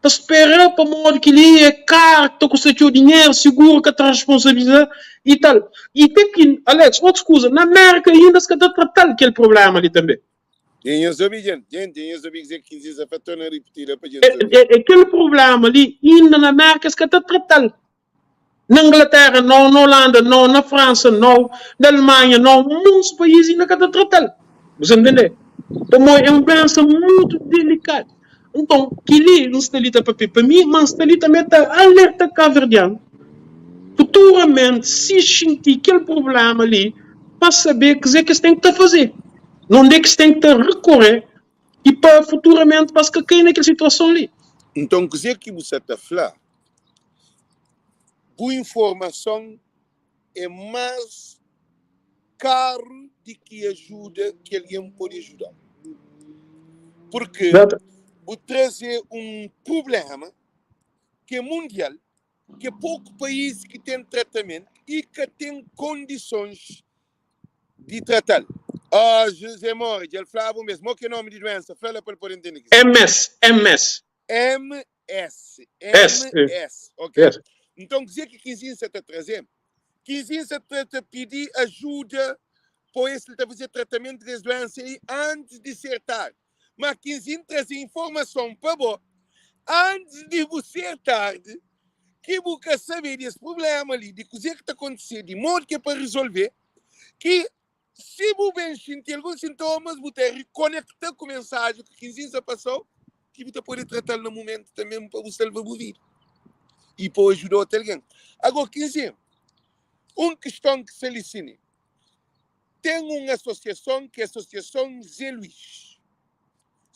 Ta spera pamodi kel-li é karu, ta kusta txeu dinheru, seguru ka ta responsabiliza i tal. I te ki, Alex, otus kuza, na Mérka inda es ka ta trata-l kel prubléma li tanbê. Nhos obi, jenti? Jenti, nhos obi kuzê ki Kizinza fla? Torna ripiti la pa jenti obi. É kel prubléma li inda na Mérka es ka ta trata-l. Na Inglatéra nau, na Holanda nau, na Fransa nau, na Alemanha nau, montis país inda ka ta trata-l. Bu sa ntende? Pamodi é un duénsa mutu delikadu. Nton, kel-li N sta li ta papia pa mi, ma N sta li tanbê ta alerta kabuverdianu, futuramenti, si xinti kel prubléma li, pa sabe kuzê ki es ten ki ta faze, na undi ki es ten ki ta rekorê i pa futuramenti pa es ka kai na kel situason li. Nton, kuzê ki bu sa ta fla? Bu informason é más karu di ki ajuda ki algen pode ajuda-u. Purki bu traze un prubléma ki é mundial, ki é poku país ki ten tratamentu i ka ten kondisons di trata-l. Oh, José Mori, dja el flaba un bês, Mo ki é nómi di duénsa? Fla la pa el pode ntende kuzê. MS, MS. MS, MS, ok. Nton, kuzê ki Kizinsa sa ta traze? Kizinsa sa ta pidi ajuda pa es ta faze tratamentu des duensa li antis di ser tardi. Ma Kizin traze informason pa bo antis di bu ser tardi ki bu ka sabe di es prublema li, di kuzê ki ta kontise, di modi ki é pa rizolve, ki Si bu ben xinti algun sintomas, bu ta rikonekta ku mensajen ki Kinzinza pasa-u ki bu ta pode trata-l na mumentu tanben pa bu salva bu vida i pa bu ajuda otu algen. Ago, Kinzin, un kiston ki sta li sini. Ten un asosiason ki é Asosiason Zé Luís.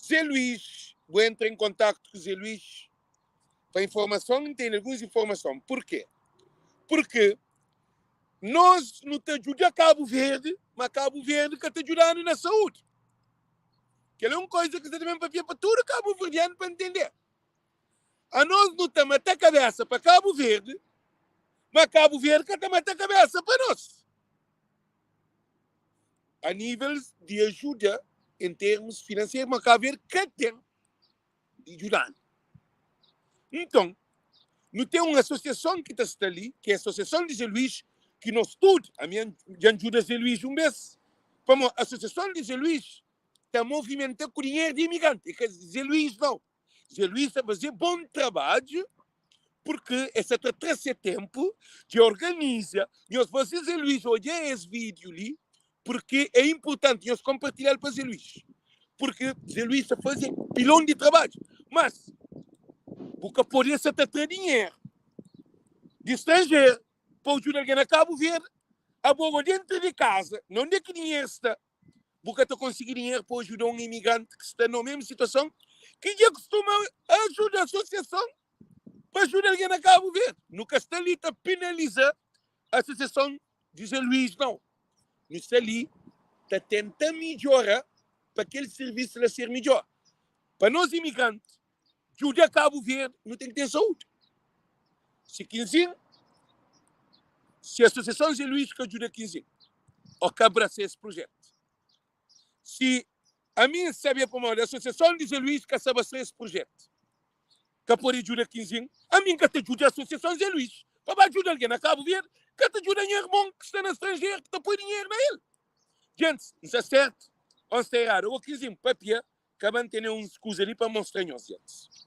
Zé Luís, bu entra en kontaktu ku Zé Luís pa informason? N tene alguns informason. Purkê? Purkê Nos nu ta djuda Kabu Verdi, ma Kabu Verdi ka ta djuda-nu na saúdi. Kel é un koiza ki N sta ta ben papia pa tudu kabuverdianu pa ntende. Anos nu ta mata kabésa pa Kabu Verdi, ma Kabu Verdi ka ta mata kabésa pa nos. A nível di ajuda en termus finanseru, ma Kabu Verdi ka ten di djuda-nu. Nton, nu ten un asosiason ki ta sta li, ki é Asosiason di Zé Luís, ki nos tudu, ami dja N djuda Zé Luís un bês, pamodi Asosiason di Zé Luís ta movimenta ku dinheru di imigranti, é ka Zé Luís nau. Zé Luís ta faze bon trabadju, purki el sa ta tra se ténpu di organiza. Nhos faze Zé Luís odja es vídiu li, purki é inpurtanti nhos konpartilha-l pa Zé Luís, purki Zé Luís ta faze pilon di trabadju. Mas, bu ka pode sa ta tra dinheru di stranjeru pa bu djuda algen na Kabu Verdi, abo go dentru di kaza, na undi ki dinheru sta, bu ka ta konsigi dinheru pa ajuda un imigranti ki sta na mesmu situason ki dja kustuma ajuda asosiason pa ajuda algen na Kabu Verdi. Nu ka sta li ta penaliza asosiason di Zé Luís, nau. Nu sta li ta tenta midjora pa kel sirvisu la ser midjor. Pa nos imigranti djuda Kabu Verdi, nu ten ki ten saúdi. Si Kinzin, si Asosiason Zé Luís ka djuda Kinzin o ka abrasa es prujetu, si ami N sabia pamodi Asosiason di Zé Luís ka sa abrasa es prujetu, ka pode djuda Kinzin, ami N ka ta djuda Asosiason Zé Luís pa ba djuda algen na Kabu Verdi, ka ta djuda nha irmon ki sta na stranjeru ki ta poi dinheru na el. Gentis, N sta sertu o N sta eradu? Ago Kinzin papia, ka ba N tene uns kuza li pa mostra nhos. Gentis,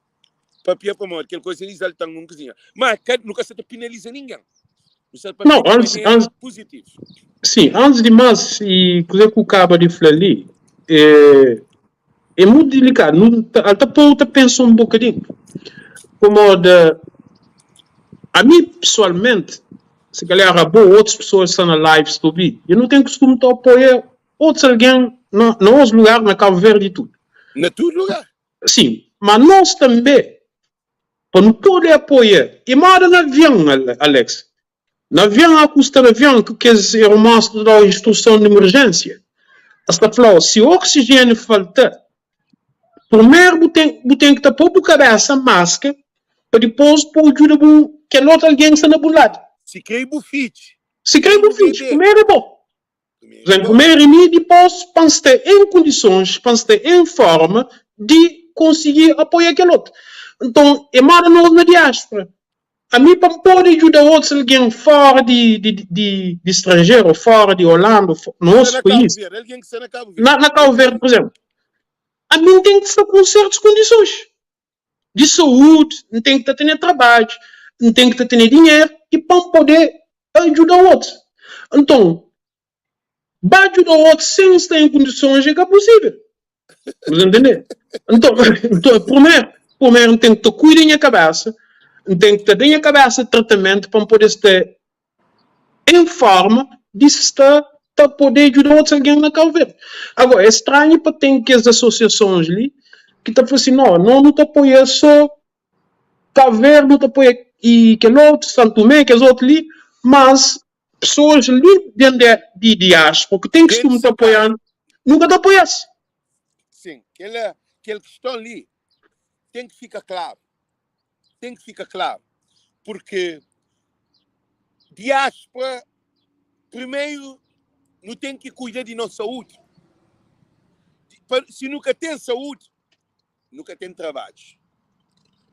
papia pamodi kel kuza li izalta-m un kuzinha. Ma ka, nu ka sta ta penaliza ningen. Nu sta ta papia Nau, di antis, manera antis, puzitivu. sin, antis di mas, i kuzê ku kaba di fla li, é, É mutu dilikadu, nu ta, al ta pô-u ta pensa un bokadinhu. Pamodi ami pesoalmenti, si kalhar abo ô otus pesoa ki sta na live sta obi, eu nu ten kustumu ta apoia otus algen na na otus lugar, na Kabu Verdi i tudu. Na tudu lugar. Sin, ma nos tanbe pa nu pode apoia, i moda na avion, Alex, Na avion, a ku sta na avion ku kes ermons ta dau instruson di emerjensia. Es ta flau, si oksijeniu falta, purmeru bu ten bu ten ki ta po bu kabesa maska pa dipos bu djuda bu kel otu algen ki sta na bu ladu. Si kre bu fidju. Si kre bu fidju, primeru é bo. Purmeru primeru é mi, dipos pa N sta en kondisons, pa N sta en forma di konsigi apoia kel otu. Nton, é moda nos na diáspora. Ami pa N pode djuda otus algen fora di di di di stranjeru, fora di Holanda, na Sta otus na Cabo país, Verde, algen ki sta na Cabo na Verde. na Cabo Verde, por exemplo, ami N ten ki sta ku sertus kondisons di saúde, N ten ki ta tene trabadju, N ten ki ta tene dinheru ki pa N pode ajuda otus. Nton, Ba djuda otus sen sta en kondisons é ka pusível. Bu ta ntende? Nton, nton primeru, primeru N ten ki ta kuida nha kabesa, N ten ki ta da nha kabesa tratamentu pa N pode sta en forma di sta ta pode djuda otus algen na Kabu Verdi. Agora, é stranhu pa ten kes asosiasons li ki ta fla si, no, no nu ta apoia so Kabu Verdi, nu ta apoia i kel otu, San Tumé, kes otu li, mas Pesoas li dentru di diáspora ki ten Dentru kustumu ta se kaza. apoia-nu, nu ka ta apoia-s. Sin, kel kel kiston li ten ki fika klaru. Ten ki fika klaru. Purki diáspora, primeru nu ten ki kuida di nos saúdi. Pa, si nu ka ten saúdi, nu ka ten trabadju.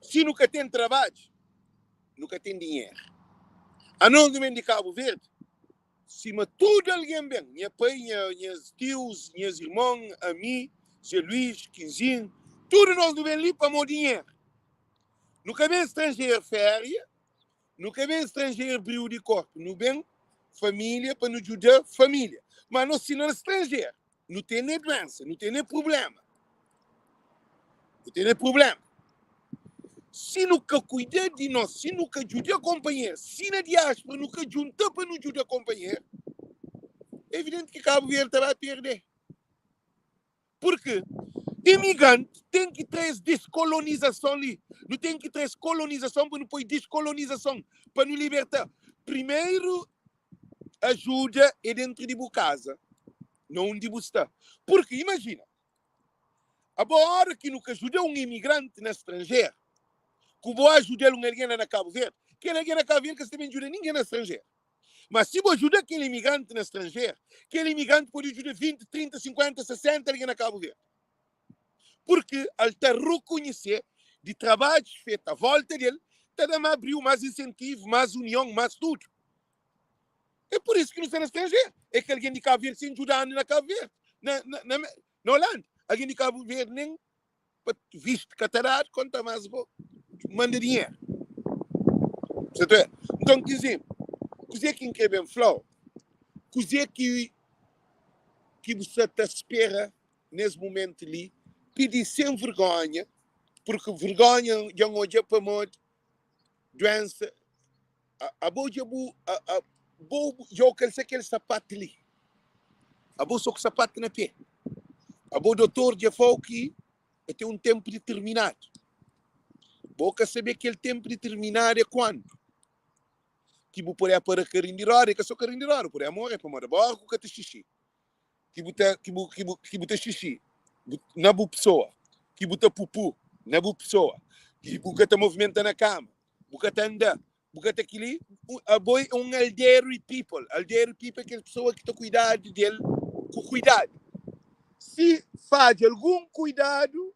Si nu ka ten trabadju, nu ka ten dinheru. Anos nu ben di Kabu Verdi, sima tudu algen ben, nha pai, nha, nhas tius, nhas irmon, ami, Zé Luís, Kinzin, tudu nos nu ben li pamodi dinheru. Nu ka ben stranjeru féria, Nu ka ben stranjeru briu di korpu, nu ben família pa nu djuda família. Ma nos si na stranjeru, nu tene duensa, nu tene prublema. Nu tene prublema. Si nu ka kuida di nos, si nu ka djuda konpanheru, si na diáspora nu ka djunta pa nu djuda konpanheru, é evidenti ki Kabu Verdi ta ba perde. Purki imigranti ten ki tra es diskolonizason li. Nu ten ki tra es kolonizason pa nu poi diskolonizason, pa nu liberta. Primeru ajuda é dentru di bu kaza, na undi bu sta. Purki imajina, abo ora ki nu ka juda un imigranti na stranjeru, ku bo ajuda-l un algen la na Kabu Verdi, kel algen na Kabu Verdi ka sta ben djuda ningen na stranjeru. Ma si bo ajuda kel imigranti na stranjer, kel imigranti pode ajuda 20, 30, 50, 60 algen na Kabu Verdi. Purki el ta rekonhesê di trabadjus fetu a volta del, ta da má briu, más insentivu, más union, más tudu. É pur isu ki nu sta na stranjer. É ki algen di Kabu Verdi sen djuda-nu na Kabu Verdi, na, na, na, na Holanda. Algen di Kabu Verdi nen pa visto ka ta dadu, konta más bo manda dinheru. Sa ta Nton, kizi, kuzê ki N krê ben fla-u? Kuzê ki ki bu sa ta spera nes mumentu li? Pidi sen vergonha, purki vergonha dja N odja pamodi duensa. Abo dja bu abo dja u kalsa kel sapatu li. Abo so ku sapatu na pé. Abo dotor dja fla-u ki e ten un tenpu ditirminadu. Bo ka sabe kel tenpu ditirminadu é kuandu ki bu pode para karin di roda. É ka so karin di roda, bu pode more pamodi abo ora ku ka ta xixi. Ki bu ta ki bu ki bu ki bu ta xixi bu na bu pesoa, ki bu ta pupu na bu pesoa, ki bu ka ta movimenta na kama, bu ka ta anda, bu ka ta kili, abo é un elderly people. Elderly people é kel pesoa ki ta kuidadu del ku kuidadu. Si fadja algun kuidadu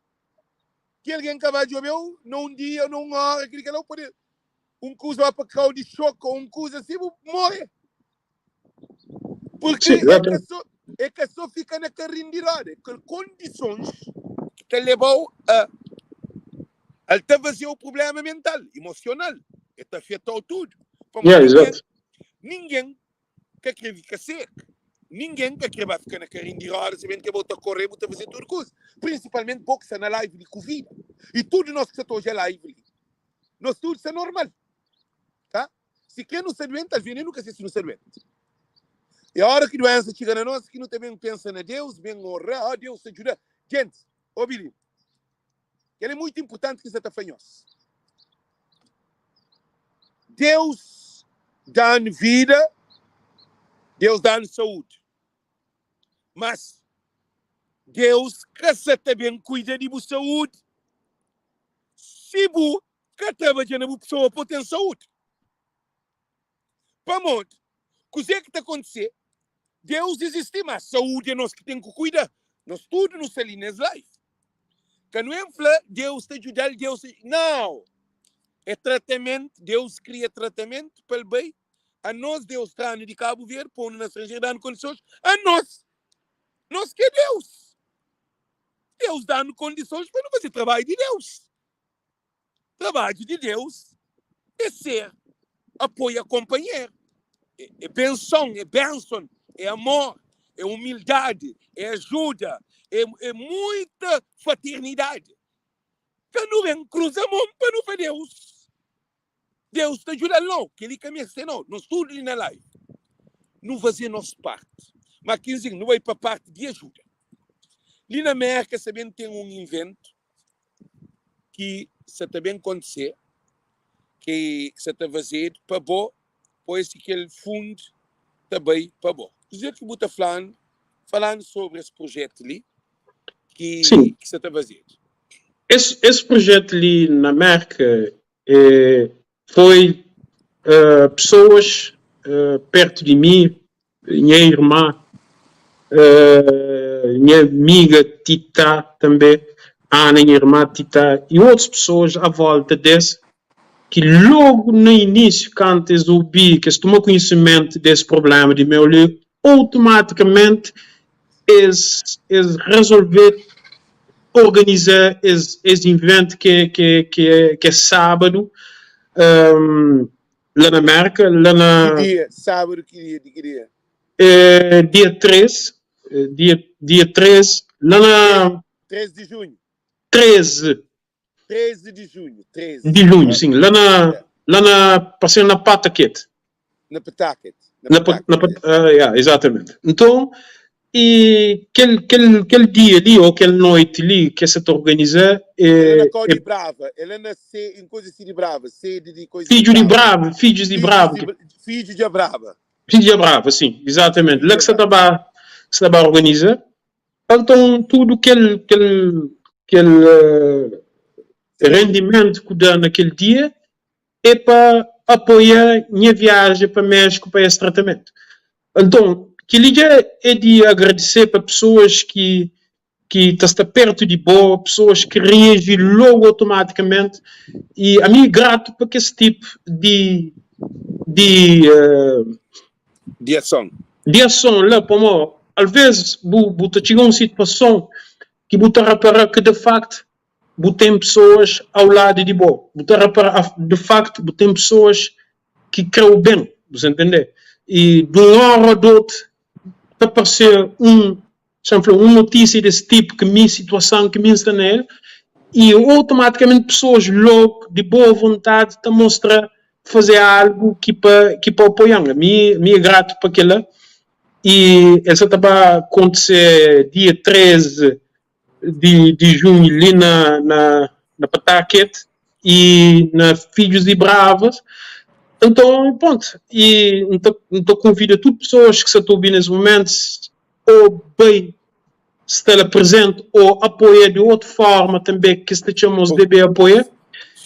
ki algen ka ba djobe-u na un dia, na un ora, kili kela, bu pode un kuza ba pa kau di xoku ou un kuza si, bu more. Porque Sim, é ka só, é ka só fika na carrinho de roda, é kel condições que ta leba-u a el ta faze-u problema mental, emocional, el ta afeta-u tudo. Pamodi Yeah, ninguém, exato. ninguém ka kre fika seku, ninguém ka kre ba fika na carrinho de roda, sabendo ke bo ta corre, bu ta faze tudo kuza. Principalmente bo ki sta na live li ku vida. E tudo nós ki sta ta odja live li, nós tudo sta normal, tá? Si kre nu sta duenti, alvês nen nu ka se si nu sta duenti. E óra ki duénsa txiga na nos ki nu ta ben pensa na Deus, ben ora, ó Deus ta djuda. Gentis, obi li, kel é mutu inpurtanti ki N sta ta fla nhos. Deus da-nu vida, Deus da-nu saúdi. Mas Deus ka sa ta ben kuida di bu saúdi si bu ka trabadja na bu pesoa pa bu ten saúdi. Pamodi kuzê ki ta kontise? Deus izisti, má saúdi é nos ki ten ku kuida. Nos tudu nu sta li nes live. Ka nu en fla Deus ta djuda-l, Deus ta. Nau! É tratamentu, Deus kria tratamentu pa el bai. Anos, Deus tra-nu di Kabu Verdi, pô-nu na stranjeru, da-nu kondisons. Anos, nos ki é Deus. Deus da-nu kondisons pa nu faze trabadju di Deus. Trabadju di Deus é ser apoia konpanheru, é benson, é benson, é amor, é umildadi, é ajuda, é, é muita fraternidadi. Ka nu ben kruza mon pa nu fla Deus, Deus ta djuda-l. Nau, kel-li ka meste nau. Nos tudu li na live nu faze nos parti. Ma Kinzinho, nu bai pa parti di ajuda. Li na Merka sa ben ten un inventu ki sa ta ben kontise, ki sa ta fazedu pa bo, poi si kel fund ta bai pa bo. Kuzê ki bu ta fla-nu? Fala-nu sobri es projetu li ki Sim. ki sa ta fazedu. Es, es projetu li na Merka eh, foi eh, pessoas eh, perto di mi, nha irmã, eh, nha amiga Tita tanbe, Ana nha irmã Tita e otus pessoas à volta des ki logu na inísiu kantu es obi, ki es tuma konhisimentu des problema di meu li, automaticamente es es resolve organiza es es invent ke ke ke ke é sábadu um, la na Merka, la na Ki dia? Sábadu ki dia? Di ki dia? É dia 3, dia dia 3, la na 3 di junhu. 13. 13 di junhu, 13. Di junhu, sim, la na la na parse na Pawtucket. Na Pawtucket. Na, na, uh, yeah, exatamente. Nton, e kel, kel, kel dia li, ou kel noite li, ke sa ta organiza, é, Ela na Cau é di Brava, ela na se, em coisa assim de Brava, sede de coisa Fidju di Brava, Fidjus di Brava. Fidju di Brava. Fidju di Brava, sim, exatamente. La ki sa ta ba, sa ta ba organiza. Anton, tudu kel, kel, kel uh, rendimentu ku da na kel dia é pa apoia nha viajen pa Méxiku pa es tratamentu. Anton, kel-li dja é di agradisê pa pesoas ki ki ta sta pertu di bo, pesoas ki reaji logu automatikamenti i ami é gratu pa kes tipu di di Di ason. Di ason la, pamodi alvês bu bu ta txiga un situason ki bu ta rapara ki di faktu bu ten pesoas au ladu di bo, bu ta rapara di faktu bu ten pesoas ki kreu ben, bu sa ntende? I di un ora o di otu ta parse un, xa-m fla, un notisia des tipu ki mi situason ki mi sta na el, i automatikamenti pesoas logu di boa vontadi ta mostra faze algu ki pa ki pa apoia-m. Ami mi é gratu pa kila i el sa ta ba kontise dia 13 di di junhu li na na na Pawtucket i na Fidjus di Bravas. Nton, pontu, i N ta N ta konvida tudu pesoas ki sa ta obi nes mumentu ô bai sta la prezenti ô apoia di otu forma tanbe ki es ta txoma-s debe apoia.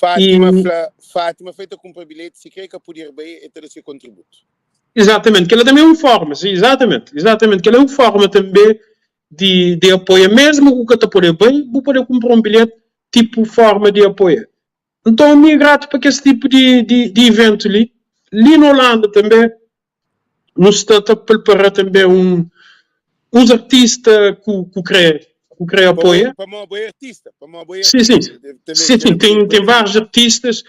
Fátima fla, Fátima fla el ta kunpra bilheti si kre ka puder bai el ta da se kontributu. Izatamenti, kel-la tanbe é un forma, si, izatamenti, izatamenti, kel-la é un forma tanbe di di apoia, mesmu ku ka ta pode bai, bu pode kunpra un bilheti tipu forma di apoia. Nton mi é gratu pa kes tipu di di di iventu li. Li na Holanda tanbe nu sta ta pripara tanbe un uns artista ku ku kre ku kre apoia. Pamodi bo é artista, pamodi bo é Sim, sim. Sim, sim, tem tem vários artistas,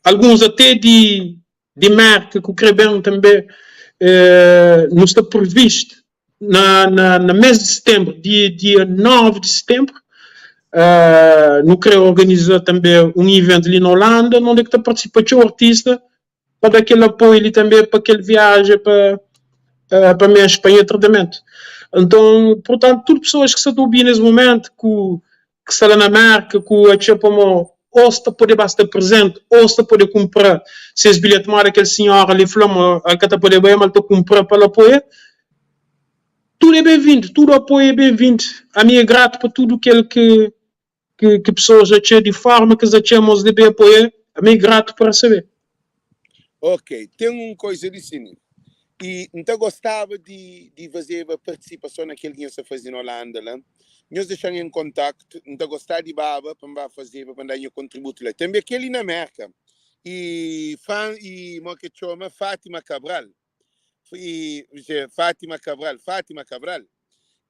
alguns até di di Merka ku kre ben tanbe. Nu sta previstu na na na mes di setenbru, dia dia 9 di setenbru, nu kre organiza tanbe un iventu li na Holanda, nonde ki ta partisipa txeu artista pa da kel apoiu li tanbe pa kel viajen pa pa Méxiku pa nha tratamentu. Nton, purtantu, tudu pesoas ki sta ta obi nes mumentu ku ki sta la na Merka ku atxa pamo o sta pode ba sta prezenti o sta pode kunpra ses bilheti moda kel sinhora li fla ma el ka ta pode bai ma el ta kunpra pa el apoia, tudu é ben-vindu, tudu apoiu é ben-vindu. Ami é gratu pa tudu kel ki ki pesoas atxa di forma ki es atxa ma es debe apoia, ami é gratu pa resebe. Ok, ten un koza li si mi i N ta gostaba di di fazeba partisipason na kel ki nhos ta faze na Holanda la. Nhos dexa-m en kontaktu, N ta gostá di baba pa N ba fazeba, pa N da nha kontributu la. Tanbe kel-li na Mérka, y Fran, y mo ke txoma, Fátima Cabral, y Fátima Cabral, Fátima Cabral,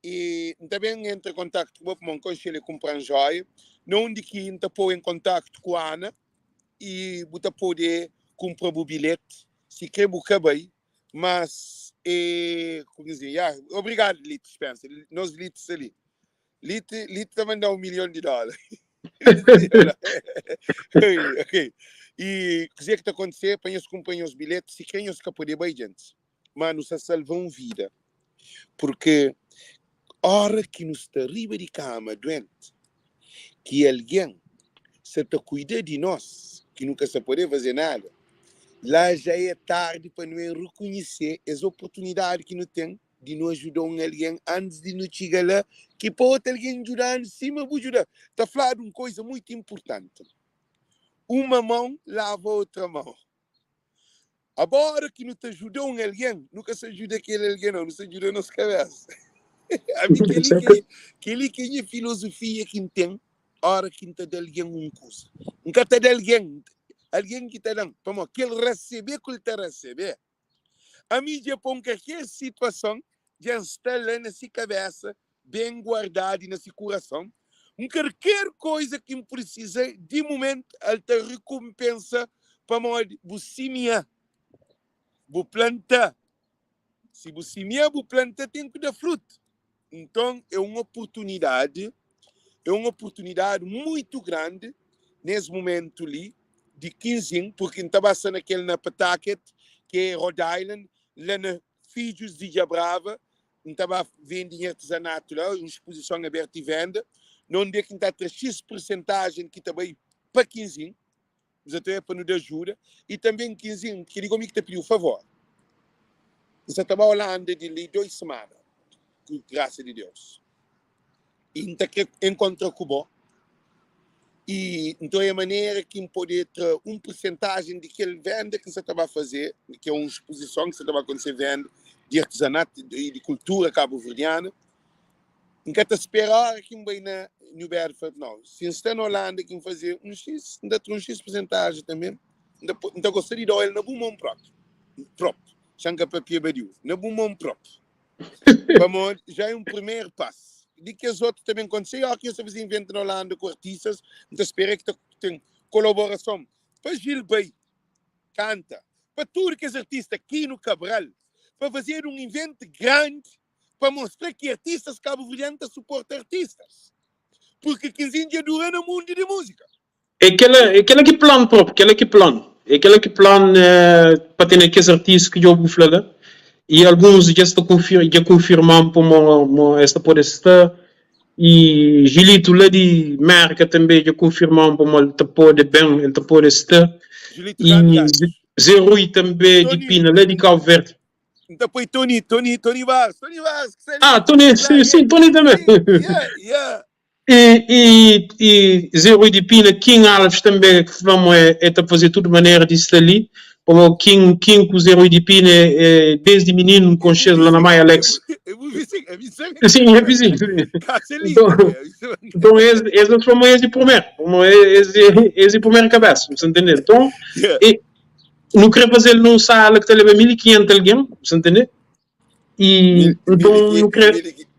y N ta ben entra en kontaktu ku bo pamodi N konxe-l, el kunpra-m jóia, na undi ki N ta pô-u en kontaktu ku Ana y bu ta pode kunpra bu bilheti, si kre bu ka bai, Mas e como dizer, yeah, obrigado Lito Spencer, nos Lito sta li. Lito, Lito ta mandar 1 milhon di dólar. Ok. E kuzê ki ta acontecer pa nhos kunpra nhos bilhete, si kre nhos ka pode bai, gente. Mas nu sta salva un vida. Porque ora ki nu sta riba di kama doente, ki algen sa ta kuida di nos, ki nu ka sa pode faze nada, la ja é tardi pa nu rekonhise es oportunidadi ki nu ten di nu ajuda un algen antis di nu txiga la, ki pa otu algen djuda-nu sima bu djuda. Ta fladu un koiza muitu inpurtanti, uma mão lava outra mão. Abo ora ki nu ta ajuda un algen, nu ka sta ajuda kel algen nau, nu sta ajuda nos kabesa. Ami kel-li ki kel-li ki é nha filozofia ki N ten ora ki N ta da algen un kuza. N ka ta da algen, algen ki ta da-m, pamodi kel rasebe ku el ta rasebe. Ami dja pô-m kalker situason dja N sta la na si kabesa ben guardadu na si kurason. N kalker koiza ki N prisiza di mumentu el ta rikunpensa pamodi bu simia, bu planta. Si bu simia, bu planta ten ki da frutu. Nton é un oportunidadi, é un oportunidadi muitu grandi nes mumentu li di 15, purki N ta ba sta na kel na Pawtucket, ki é Rhode Island, la na Fidjus di Djabrava, N ta ba vende nha artezanatu la, un spozison abertu y venda, na undi ki N ta tra X persentajen ki ta bai pa 15, Zato é pa nu da ajuda y tanbe 15, kel li gomi ki ta pidi-u favor. N sa ta ba Holanda di li 2 semana, ku grasa di Deus, y N ta kre enkontra ku bo, y nton é manera ki N pode tra un persentajen di kel venda ki N sa ta ba faze, ki é un spozison ki sa ta ba kontise, venda di artezanatu y di kultura kabuverdiana. N ka ta spera ora ki N bai na New Bedford, nau. Si N sta na Holanda ki N faze un X, N ta tra un X persentajen tanbe. N ta gosta di da-u el na bu mon propi, propi. Xa N ka papia badiu. Na bu mon propi. Pamodi já é un primeru pasu. Di kes otu ta ben kontise. I óki nhos ta faze inventu na Holanda ku artistas, N ta spera ki ta ten kolaborason pa Gil bai kanta, pa tudu kes artista, Kino Cabral, pa fazedu un inventu grandi pa mostra ki artistas kabuverdianu ta suporta artistas. Purki Kinzinho dja dura na mundu di múzika. É kela, é kela ki plan propi, kela ki plan. É kela ki plan pa tene kes artista ki dja bu fla la. E alguns dja sta konfir, dja konfirma-m pamo mo es ta pode sta. E Gilito la di Merka tanbe dja konfirma-m pamo el ta pode ben, el ta pode sta. Gilito grandi E gajo. Zé Rui tanbe di Tony, Pina la di Cabo Verde. N ta poi Tony, Tony, Tony Barros, Tony Barros ki sta li. Ah, Tony, Lá, sim, yeah, sim, Tony também. sim, yeah, yeah. E, e, e Zé Rui de Pina, Kim Alves também, que fla-mo é, é ta fazer tudo maneira de estar ali. Como Kim, Kim com Zé Rui de Pina, é, é, desde menino, É com bu cheiro lá na vizinho, Maia é Alex. bu, é bu vizinho, é vizinho. Sim, é vizinho. Casa ali Então, também, é vizinho. então esse, esse foi esse de primeiro, como esse, esse de primeira cabeça, você entendeu? Então, Yeah. e, nu kre faze-l num sala ki ta leba 1500 algen, bu ntende? I nton nu kre.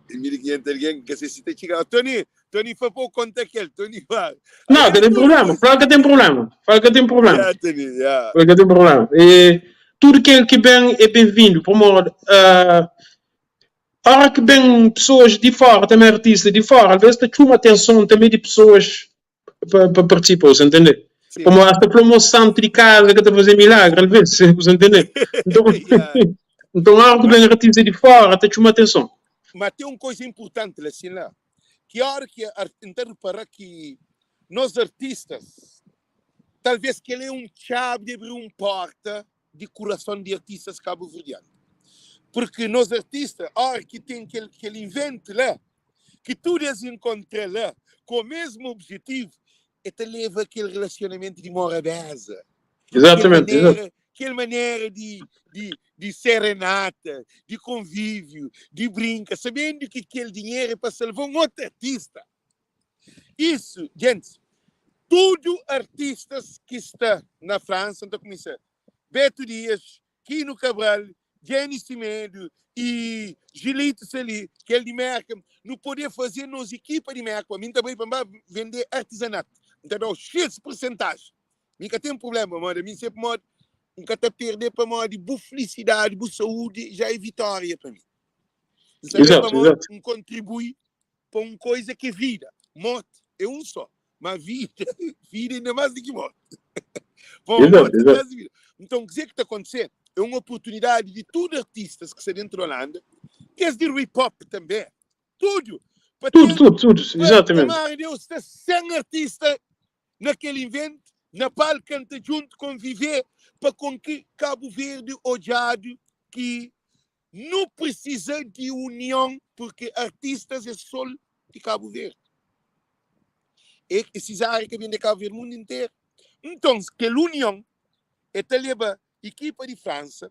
1500 algen, ka sei si ta txiga. Tony, Tony fla pa bu konta kel, Tony fla. Não, ka ten problema, fla ka ten problema, fla ka ten problema. Yeah, Tony, yeah. Fla ka ten problema. E tudu kel ki ben é ben-vindu, pamodi uh, ora ki ben pesoas di fora, tanbe artista di fora, alvês ta txuma atenson tanbe di pesoas pa, pa participa, você entende? Sim. Como hasta falou mo santo de casa que tá fazer milagre, às vezes, você entende? Então, Yeah. então algo Mas, bem artista de fora, tá chama atenção. mas tem uma coisa importante lá, assim lá. Que hora que a gente repara que nós artistas, talvez que ele é um chave de abrir uma porta de coração de artistas cabo-verdianos. Porque nós artistas, a hora que tem aquele, aquele invento lá, que tudo eles encontram lá, com o mesmo objetivo, é te leva aquele relacionamento de morabeza. Exatamente, Que maneira exato. kel manera di, di, di serenata, di konvíviu, di brinka, sabendu ki kel dinheru é pa salva un otu artista. Isu, gentis, tudu artistas ki sta na Fransa, N ta kumisa, Beto Dias, Kino Cabral, Jenny Semedo y Gilito Sali, kel di Merka, nu podê fazê nos ekipa di Merka, mi N ta bai pa N ba vendê artizanatu, N ta da-u X persentaji. Mi ka ten prublema, pamodi ami N se pamodi N ka ta perdê pamodi bu flisidadi, bu saúdi já é vitória pa mi. N sabê Exato, pamodi exato. N kontribui pa un koiza ki é vida. Morti é un só, ma vida, vida inda é más di ki morti. Pamodi Exato, morti é exato. más di vida. Nton, kuzê ki ta kontise? É un oportunidadi di tudu artistas ki sta dentu di Holanda, kes di hip hop tanbê, tudu, pa Tudo, ten, tudo, tudo, pa exatamente. tomara Deus sta 100 artista na kel invent, na pal kanta djuntu, konvivê pa kon ki Kabu Verdi odjadu ki Nu precisa di union porque artistas é sol di Cabo Verde. É Cesária que vem de Cabo Verde mundo inteiro. Então, kel union é ta leba equipa di França,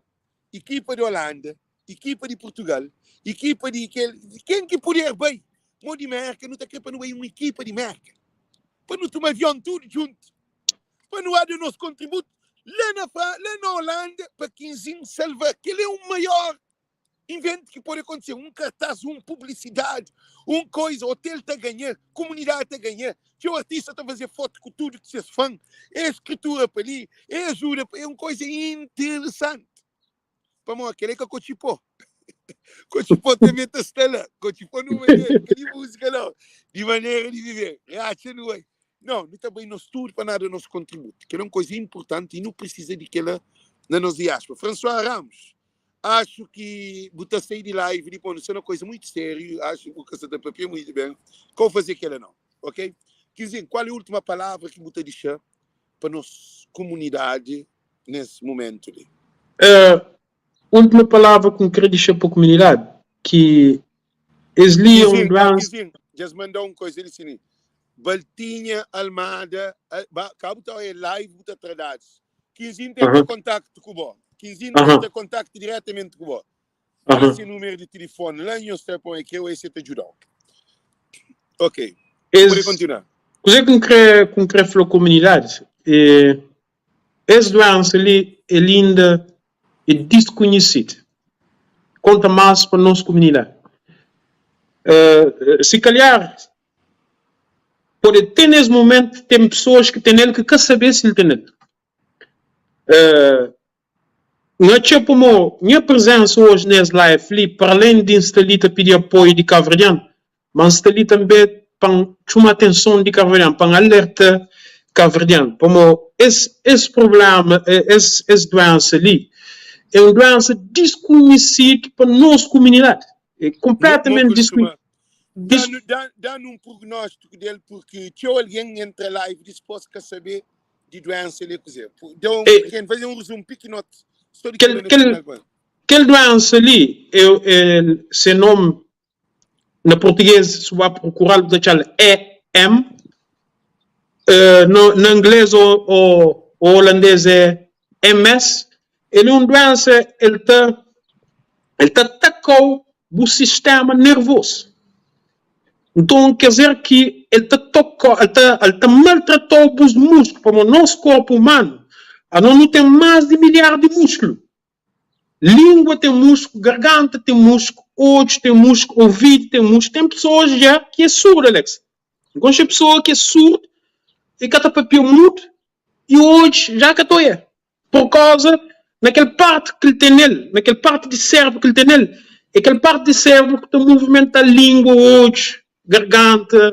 equipa di Holanda, equipa di Portugal, equipa di kel, ken ki puder bai. Mo di Merca, nu ta kre pa nu bai un equipa di Merca. Pa nu tuma avion tudo junto. Pa nu da nos kontributu la na la na Holanda pa Quinzin salva. Kel é un maior invento ki pode acontecer. Un cartaz, un publicidade, un coisa. Hotel ta ganha, comunidade ta ganha. Txeu artista ta fazer foto ku tudo ki ses fã. É escritura pa li, é ajuda, é un coisa interessante. Pamodi kel é ka kotxipó. Kotxipó também ta sta la. Kotxipó nu maneira, ka di música não. Di maneira di viver. Ratxa nu bai. Não, nu ta bai nos tudo pa nada nos contributo. Kel é un coisa importante e nu precisa di kela na nos diáspora. François Ramos, acho que bu ta sai di live di pô, na coisa muito sério, acho que bu ka sa ta papia muito bem. Ko fazer kela não, ok? Quinzinho, qual é a última palavra que bu ta deixar pa nos comunidade nes momentu li? Uh, última palavra ku N kre dixa pa kumunidadi, ki es li é un Kizinho, duensa. Kizinho, dja-s manda un koisa li sini. Baltinha Almada, ba, ka bu ta oia live, bu ta tra dados. Kizinho ta entra kontaktu ku bo. Kizinho ta entra kontaktu diretamenti ku bo. Dá se número de telefone lá em Ostra põe que eu esse te ajudar. Ok. Pode Es, continuar. kuzê ki N kre, ku N kre fla kumunidadi, é Es duensa li el inda é diskunhisidu. Konta más pa nos kumunidadi. Si kalhar pode ten nes mumentu ten pesoas ki ten el ki ka sabe si el ten el. N atxa pamo nha prezensa oji nes live li para alén di N sta li ta pidi apoiu di kaverdianu, ma N sta li tanbe pa N txuma atenson di kaverdianu, pa N alerta kaverdianu pamo es es prublema, es es duensa li é un duensa diskunhisidu pa nos kumunidadi, é konpletamenti diskunhisidu. Dá-nu dá, dá-nu un prognóstiku del, porque txeu algen entra live dispôs ka sabê di duensa li é kuzê. Dá un É, pequeno, fazer un resumo pikinoti só di kel, kila na kel, final. pa- kel duensa li, é, é, se nome na português, se bu ba prokural, bu ta txal EM, eh, no, na inglês ou, ou, ou holandês é MS. El é un duensa, el ta, el ta atakau bu sistéma nervozu. Nton, ker dizer ki el ta toka, el ta, el ta maltrata-u bus musklu, pamodi nos korpu umanu, anos nu ten más di milhar di musklu. Lingua ten musklu, garganta ten musklu, odju ten musklu, ovidu ten musklu. Ten pesoas dja ki é surdu, Alex. N konxe pesoa ki é surdu i ka ta papia mutu i odju ja ka ta oia. Pur kauza na kel parti ki el ten el, na kel parti di sérbru ki el ten el, é kel parti di sérbru ki ta muvimenta língua, odju, garganta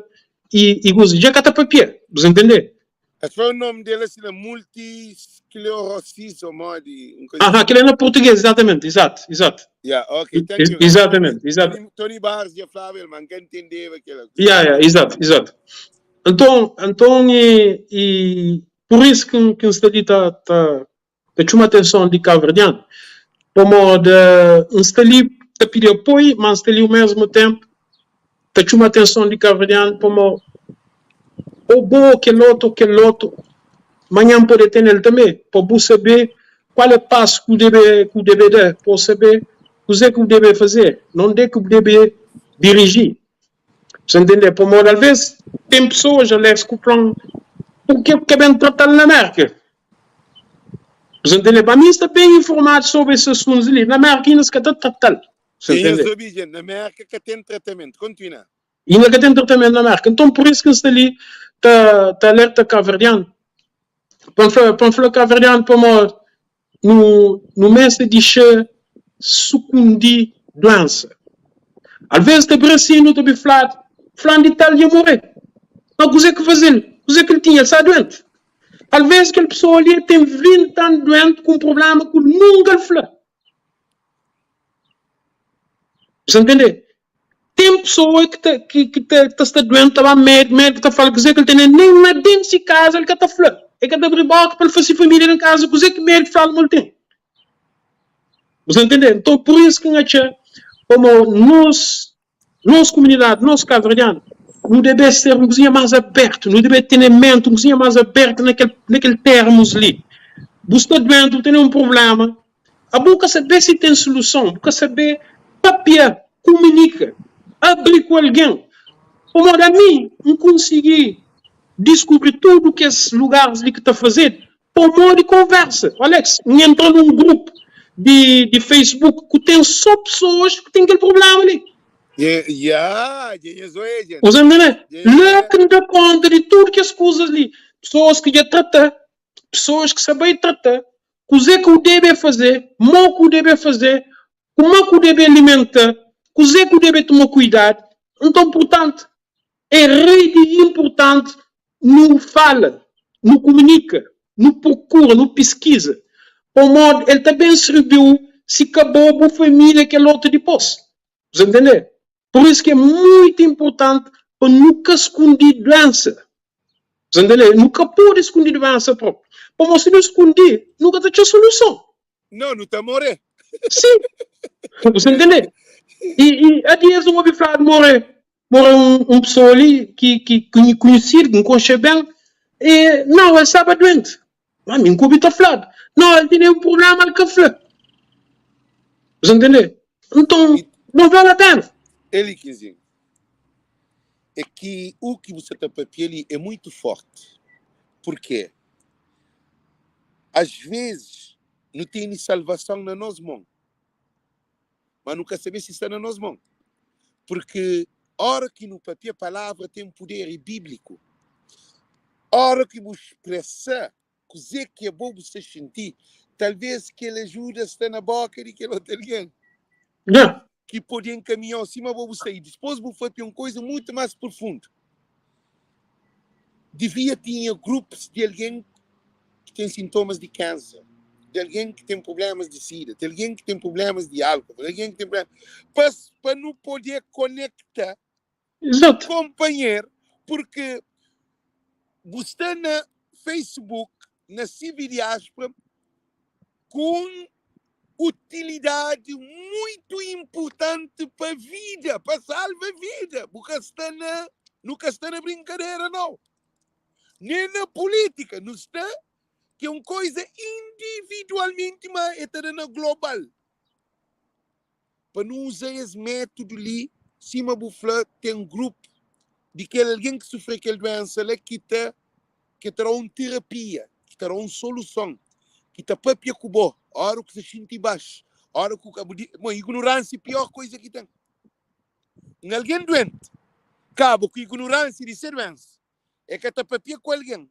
i i kuza. Dja ka ta papia, bu sa ntende? Acho que foi o nome dele assim, na multisclerosis ou modi, um coisa Aham, assim. kel é na purtugês, exatamente, exato, exato. Yeah, ok, thank you guys. Exatamente, exato. Tony, Tony Barros já falava, ele, man, que entendeva aquela coisa. Yeah, yeah, exato, exato. Nton, nton e, e Pur isu ki N sta li ta ta txoma atenson di kabuverdianu, pamodi N sta li ta pidi apoiu, ma N sta li o mesmu tenpu ta txoma atenson di kabuverdianu pamodi o bo o kel otu o kel otu manhan pode ten el tanbe, pa bu sabe. kual é pasu ku debe ku debe da pa bu sabe kuzê ku bu debe faze, nondé ku bu debe diriji. Bu ntende? Pamodi alvês ten pesoas, Alex, ku fla-m purke ku ka ben trata-l na Mérka. Bu ntende? Pa mi, N sta ben informadu sobri es asuntus li. Na Mérka inda es ka ta trata-l. Bu Tinha ntende? zobi dja, na Mérka ka ten tratamentu. Kontinua. Inda ka ten tratamentu na Mérka. Nton, pur isu ki N sta li ta ta alerta kabuverdianu, pa N fla pa N fla kabuverdianu pamodi nu nu meste dixa sukundi duensa. Alvês ta bira si nu ta obi fladu, Fulanu di tal dja morê. Ma kuzê ki faze-l? Kuzê ki el tinha? El sta duenti. Alvês kel pesoa li el ten 20 anu duenti ku un prubléma ku nunka el fla. Bu sta ntende? Ten pesoa ki ta ki ki ta ta sta duenti ta ba médiku, médiku ta fla-l kuzê ki el tene, nen na déntu si kaza el ka ta fla. El ka ta abri bóka pa el fla si família na kaza kuzê ki médiku fla-l ma el ten. Bu sta ntende? Nton, pur isu ki N atxa pamo nos nos kumunidadi, nos kabuverdianu, nu debe ser un kuzinha más abertu, nu debe tene menti un kuzinha más abertu na kel na kel termus li. Bu sta duenti, bu tene un prubléma, Abo ka sabe si ten suluson, bu ka sabe papia, kumunika, abri ku algen. Pamodi ami N konsigi diskubri tudu kes lugaris li ki ta fazedu pamodi konversa. Alex, N entra nun grupu di di Facebook ku ten so pesoas ku ten kel prublema li. Bu sa ntende? La ki N da konta di tudu kes kuzas li. Pesoas ki dja trata, pesoas ki sa bai trata, Kuzê ki u debe faze, mo ki u debe faze, kuma ki u debe alimenta, kuzê ki u debe toma kuidadu. Nton, purtantu, é rei di inpurtanti nu fala, nu kumunika, nu prokura, nu piskiza, pamodi el ta ben sirbi-u si ka bo, bu família, kel otu dipôs. Bu sta ntende? Pur isu ki é muitu inpurtanti pa nu ka skundi duénsa. Bu ntende? Nu ka pode skundi duénsa própi. Pamodi si nu skundi, nu ka ta atxa soluson. Nau, nu ta morê. Sin. Bu sta ntende? I, i a dias N obi fladu morê, morê un, un pesoa li ki, ki, ki N kunhisidu, ki N konxe ben. E, nau, el staba duenti. Ma mi N ka obi ta fladu. Nau, el tene un prubléma, el ka fla. Bu sta ntende? Nton, no vale a pena. Eli Quinzinho, é ki u ki bu sa ta papia li é muito forti, purkê às vezes nu tene salvason na nos mon, ma nu ka sabe si sta na nos mon, purkê ora ki nu papia palavra ten puder, é bíbliku, ora ki bu spresa kuzê ki abo bu sta xinti, talvês kel ajuda sta na bóka di kel otu algen ki pode enkaminha-u sima abo bu sta. I dipôs bu papia un kuza mutu más profundu. Devia tinha grupus di algen ki ten sintomas di kanser, di algen ki ten prublémas di sida, di algen ki ten prublémas di álkol, di algen ki ten prublémas, pa pa nu pode konekta Konpanher, purki bu sta na Facebook, na CV Diáspora, ku un utilidadi muitu inpurtanti pa vida, pa salva vida. Bu ka sta na, nu ka sta na brinkadera nau, nen na pulítika, nu sta ki é un koiza individualmenti, ma e ta da na global. Pa nu uza es métudu li, sima bu fla, ten grupu di kel algen ki sufri kel duénsa la ki ta ki ta da-u un terapia, ki ta da-u un soluson, ki ta pâpia ku bo óra ku sta xinti baxu, óra ku ka bu di. Bon, ignoransia é piór kuza ki ten. Un algen duenti kaba ku ignoransia di se duénsa, el ka ta pâpia ku algen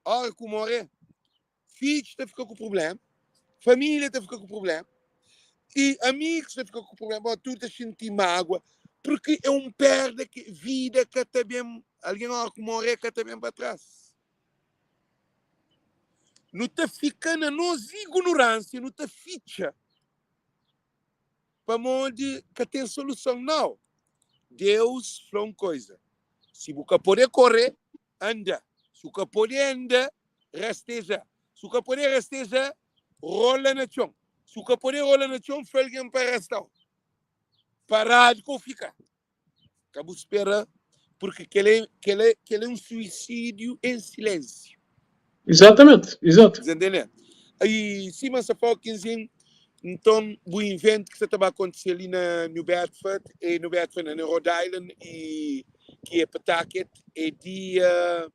óra ku morê. Fidjus ta fika ku prubléma, família ta fika ku prubléma, i amigus ta fika ku prubléma, bo tudu ta xinti mágua, purki é un perda ki vida ka ta ben, algen óra ku morê ka ta ben pa tras. Nu ta fika na nos ignoránsia, nu ta fitxa pamodi ka ten soluson. Nau, Deus fla un koza, si bu ka pode kore, anda, si bu ka pode anda, rasteja, si bu ka pode rasteja, rola na txon, si bu ka pode rola na txon, fla algen pa rasta-u. Paradu ka bu fika, ka bu spera, purki kel kel kel é un suisídiu en silénsiu. Exatamente, exato. Você entende? I sima N sta fla-u, Kinzin, nton bu inventu ki sta ta ba kontise li na New Bedford, e New Bedford na Rhode Island i ki é Pawtucket, é dia,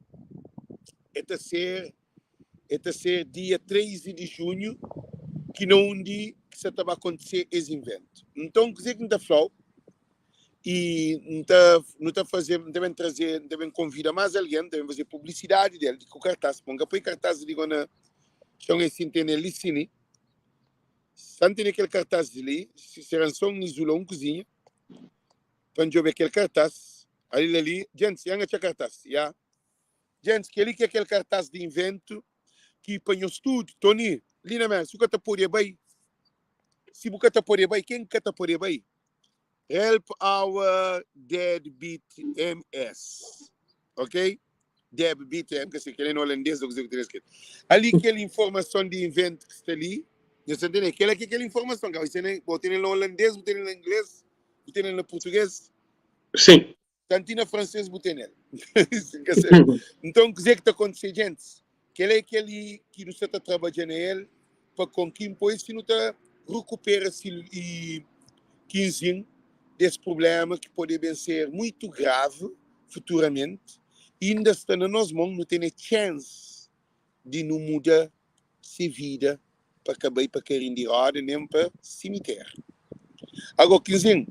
é ta ser, é ta ser dia 13 di junhu ki na undi ki sta ta ba kontise es inventu. Nton, kuzê ki N ta fla-u, i N ta, nu ta faze, N ta ben traze, N ta ben konvida más algen, N ta ben faze publisidadi del ku kartás, pô N ka poi kartás li go na txon, es sin tene li sin li, sa N tene kel kartás li, si sera nson N izula un kuzinha pa N djobe kel kartás, ali la li, djentis, ya N atxa kartás, ya, djentis, kel-li ki é kel kartás di inventu ki pa nhos tudu, Tony, li na mesa, si bu ka ta pode bai, si bu ka ta pode bai, ken ki ka ta pode bai? Help our deadbeat MS. Ok? Deadbeat M, ka sei, kel é na holandês ou kuze ku ten escrito. Ali kel informason di invento ki sta li, nhos ta ntende? Kel ki é kel informason, ka você ne, bo tene na holandês, bu tene na inglês, bu tene na português. Sim. Tanti na fransês bu tene el. Ka sabe. Nton, kuzê ki ta kontise, gentis? Kel-la é kel-li ki nu sta ta trabadja na el pa konki npois ki nu ta rekupera si i kinzin des prubléma ki pode ben ser muitu gravi futuramenti. Inda sta na nos mon, nu tene chance di nu muda se vida pa ka bai pa karin di roda nen pa simitéri. Ago, Kinzin,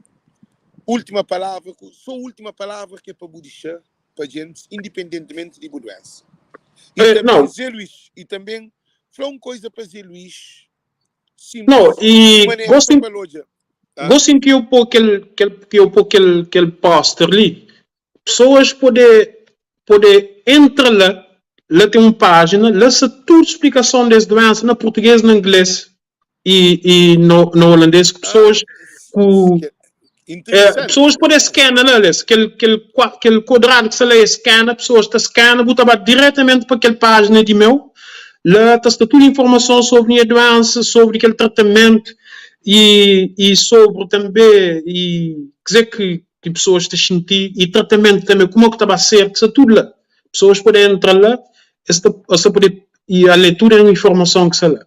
última palavra, ku so última palavra ki é pa bu dixa pa djentis, independentimenti di bu duensa. I Eh, tanben não, Zé Luís, i tanben fla un koiza pa Zé Luís, não, simples, di e manera gosi, so pa el odja. Ah? gosi ki eu pô kel, kel, ki eu pô kel, kel póster li, Pessoas pode pode entra la, la tem um página, la sta tudo explicação des doença na português, na inglês e, e no, na holandês, que Ah, pessoas ku que é, interessante. pessoas pode scanna la, les, kel, kel, kel quadrado que sta la é scanna, pessoas ta scanna, bu ta ba diretamente pa kel página di meu, la ta sta tudo informação sobre nha doença, sobre kel tratamento e, e sobre também e kze que ki pesoas ta xinti i tratamentu tanbe kuma ku ta ba ser, sta tudu la. Pesoas pode entra la, es ta es ta pode i ale tudu es informason ki sta la.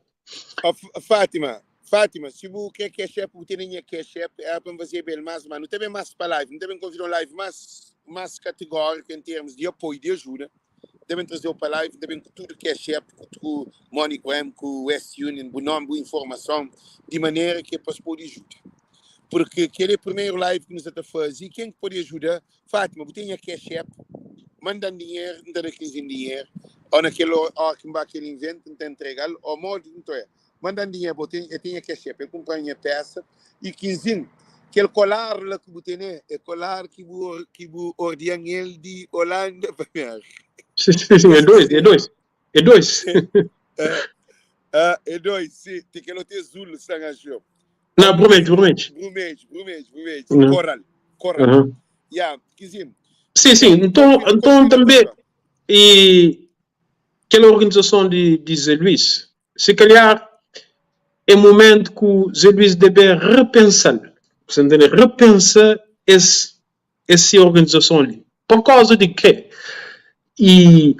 Fátima, Fátima, si bu kre cash app, bu tene nha cash app, era pa N fazeba el mas, ma nu ta ben mas pa live, nu ta ben konvida un live mas, mas kategóriku en termus di apoiu, di ajuda, nu ta ben traze-u pa live, nu ta ben ku tudu cash app, ku ku MoneyGram, ku West Union, bu nomi, bu informason, di manera ki pa es pode ajuda. Porque kel é primeiro live ki nu sta ta faze e ken ki pode ajuda Fátima bu ten nha cash app manda-m dinheiro N ta da 15 dinheiro ou na kel hora ki N ba kel invento N ta entrega-l ou modi ki N ta oia manda-m dinheiro bo ten el ten nha cash app el kunpra-m nha peça e 15 kel kolar la ki bu tene é kolar ki bu ki bu ordian el di Holanda pa Merka Sim, sim, sim, é dois, é dois, é dois. Ah, é dois, sim. Tem kel otu é azul, se não acho. Não, brumedju, brumedju. Brumedju, brumedju, brumedju. Não. Coral, coral. Uhum. Yeah, Kizim. Sim, sim. Então, Continua, então continua, também continua. e aquela organização de, de Zé Luís, se calhar é momento que o Zé Luís deve repensar, você entende? Repensar esse, essa organização ali. Por causa de quê? E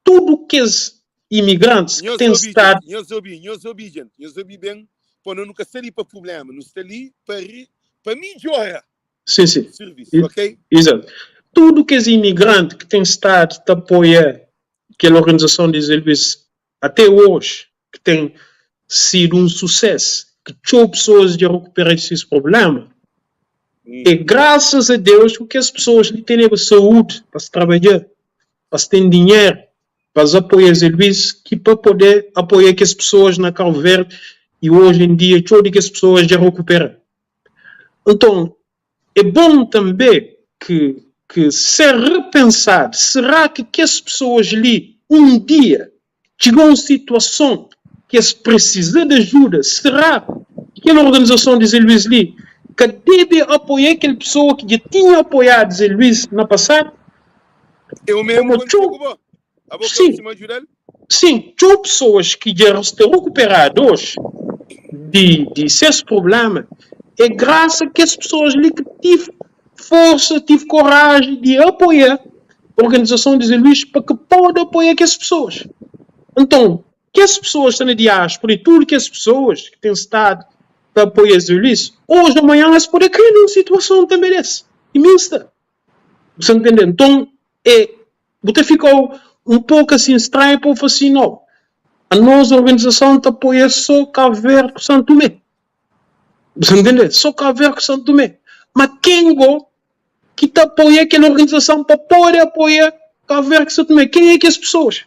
Tudu kes imigrantis ki Nhos ten obi, stadu. gente, nhos obi, nhos obi, gente, nhos obi ben, pô, no nu ka sta li pa prublema, nu sta li pa ri, pa midjora Sim, sim. sirvisu, ok? Izatu. Tudu kes imigranti ki ten stadu ta apoia kel organizason di Zé Luís ate oji, ki ten sidu un susésu, ki txeu pesoas dja rekupera di ses prublema, é grasas a Deus ku kes pesoas li teneba saúdi pa es trabadja. Pa es ten dinheru pa es apoia Zé Luís ki pa poder apoia kes pesoas na Cabo Verde e hoje em dia txeu di kes pesoas dja recupera. Nton é bom tanbe ki ki ser repensadu, será ki kes pesoas li um dia txiga um situason ki es presiza di ajuda, será ki kel organizason di Zé Luís li ka debe apoia kel pesoa ki dja tinha apoiadu Zé Luís na pasadu? Eu mesmo Pamodi kontise txeu, ku bo. Abo ka sim, kustuma ajudal? sim, txeu pesoas ki dja sta rekuperadu oji di di ses prublema é grasa kes pesoas li ki tive forsa, tive koraji di apoia organizason di Zé Luís pa ki pode apoia kes pesoas. Nton. Kes pesoas sta na diáspora e tudu kes pesoas ki ten stadu ta apoia Zé Luís, oji ô manhan es pode kai nun situason tanbe des. I mi N sta. Bu sta ntende? Nton, e, bu ta fika un poku asin stranhu pa bu fla sin, No, anos organizason ta apoia so Kabu Verdi ku Santu Tumé. Bu sta ntende? So Kabu Verdi ku Santu Tumé. Ma ken go ki ta apoia kel organizason pa pode apoia Kabu Verdi ku Santu Tumé? Ken é kes pesoas?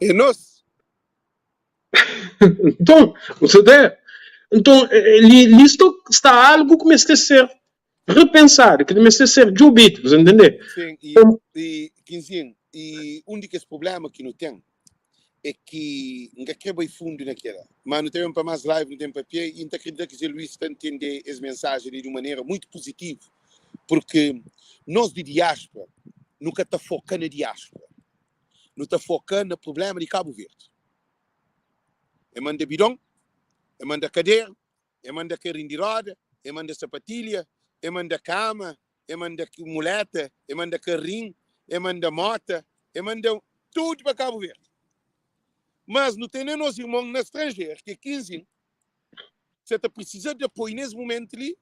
É nos. Nton, bu ta Nton, li, li sta, sta algu ki meste ser repensadu, ki meste ser djobidu, bu ta ntende? Sin, i, i, Quinzinho, i un di kes prublema ki nu ten é ki N ka kre bai fundu na kela, ma nu ta ben pa más live, nu ten papia i N ta kridita ki Zé Luís ta ntende es mensajen li di un manera muitu puzitivu, purki nos di diáspora nu ka ta foka na diáspora. Nu ta foka na prublema di Kabu Verdi. E manda bidon, e manda kadera, e manda karin di roda, e manda sapatilha, e manda kama, e manda muleta, e manda karin, e manda mota, e manda tudu pa Kabu Verdi. Mas nu tene nos irmon na stranjer ki é 15 Sa ta presiza di apoiu nes mumentu li,